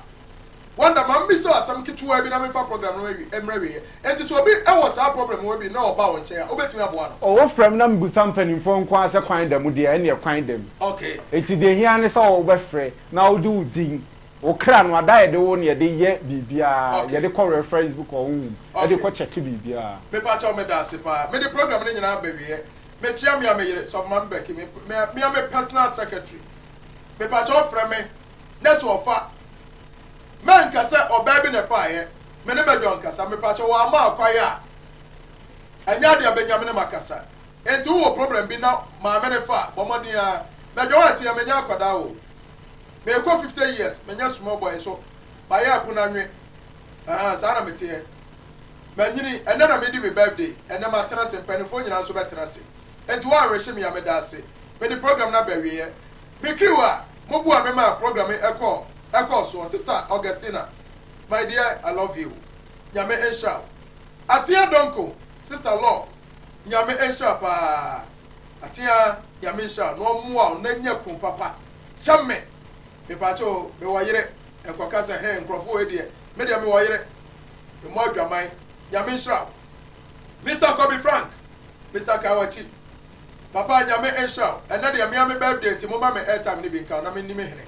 Wonder, ma mmisa asɛm ketewa bi na mefa program no awi mmerɛ wieɛ. Enti sɛ obi ɛwɔ saa problem wɔ bi na ɔba wo nkyɛn a, wobɛtumi aboa no? Ɔwɔ frɛm na mbusa mpanimfoɔ nko ara sɛ kwan da mu deɛ, ɛneɛ kwan da mu. Eti deɛ hia ne sɛ wɔbɛfrɛ na wode wo din, wo kra no ada yɛde wo ne yɛde yɛ biribiara. Yɛde kɔ reference book ɔhohom yɛde kɔ kyɛke biribiara. Mepakyɛw, meda ase paa. Mede program no nyinaa ba wieɛ. Mekyia me a me yere Sɔfo Bɛki, me a me personal secretary. Mepakyɛw, frɛ me na sɛ ɔfa mɛnka sɛ ɔbaa bi na ɛfaeɛ me ne mɛdɔ nkasa. Mepakyɛw, wɔama akwae a ɛnyɛ ade a bɛnya me ne makasa. Enti wowɔ problem bi na maame ne fa a, bɔ mmɔden a mɛdɔ wɔ ateɛ. Menyɛ akwadaa o, meekɔ 50 years, menyɛ small boy so mayɛ apo no anwe. Saa na meteɛ. Manyini, ɛnɛ na medi me birthday, ɛnɛ matena ase, mpanimfoɔ nyinaa nso bɛtena ase. Enti woanwehye me a, meda ase. Mede program no aba awieɛ. Me crew a moboa me maa program yi ɛkɔɔ ɛkɔɔ soɔ, Sister Augustina, my dear, I love you. Nyame nhyira wo. Atea Donko, Sister Law, Nyame nhyira paa. Atea, Nyame nhyira wo na ɔmmoa wo na nya kun papa sɛ me. Mepaakyɛ o, mewɔ yere, nkɔka sɛ he nkurɔfo wei deɛ, me deɛ mewɔ yere. Memmɔ adwaman. Nyame nhyira wo. Mister Kobe Frank, Mister Kawachi, papa Nyame nhyira wo. Ɛnɛ deɛ mea me birthday nti momma me airtime no bi nka ho na menni me hene.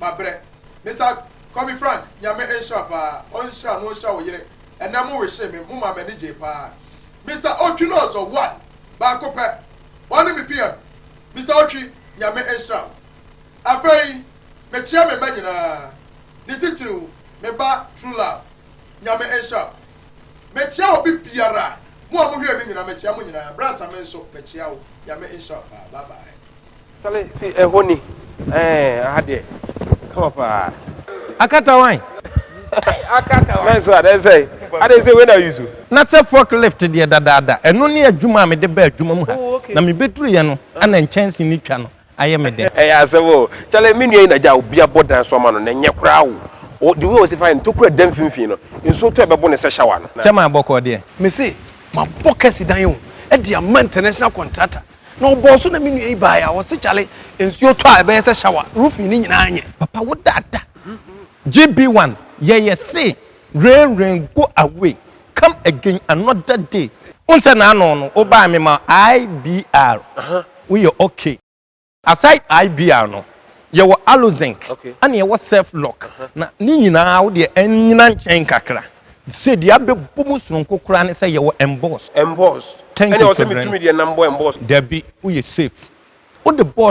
Mabrɛ. Mister Kobe Frank, Nyame nhyira paa. Ɔnhyira no ɔnhyira wo yere. Ɛnɛ mo wishee me, mo maa m'ani gyee paa. Mister Otwi Nɔɔsɔ, one, baako pɛ. Wane me PM. Mister Otwi, Nyame nhyira wo. Afei, mekyea me mma nyinaa, ne titiriw me ba True Love. Nyame nhyira wo. Mekyea obi biara, mo a mohwɛɛ me nyinaa, mekyea mo nyinaa. Bra Same nso, mekyea wo. Nyame nhyira wo paa. Bye bye. Chale ti ɛhɔ ni ɛɛ aha deɛ kama paa. Akata wan? Akata wan. Mɛnso adɛ sɛ adɛ sɛ wei na use. Na sɛ fork lift deɛ dadaada, ɛno ne adwuma a mede baa adwuma mu ha, na mebɛduruiɛ no na nkyɛnse no twa no ayɛ me dɛ. Ɛyɛ asɛm o. Chale me nua yi na gya obi abɔ dan so ama no na ɛnyɛ koraa o. O the way ɔsi fa yɛ no tokura da mfimfini no nsuo tɔ ɛbɛbo no sɛ shower no. Chairman bɔkɔɔ deɛ. Mese mabɔ kɛse dan o de ama international contractor na ɔbɔɔ so na me nua yi baeɛ a ɔse kyale nsuo tɔ a ɛbɛyɛ sɛ shower roofing no nyinaa nyɛ. Papa wo dada. GB one yɛyɛ se rain rain go away come again another day. Wohu sɛ n'ano no wo baa me ma IBR woyɛ okay. Aside IBR no yɛwɔ Alozinc ɛna yɛwɔ Self Lock na ne nyinaa wo deɛ ɛnyina nkyɛn kakra. Sɛ deɛ abɛbɔ mu sononko koraa ne sɛ yɛwɔ Emboss. Emboss. Thank Ɛna you ɔsɛ Kwadran. metumi deɛ nam bɔ emboss. Dabi woyɛ safe. Wode bɔɔ.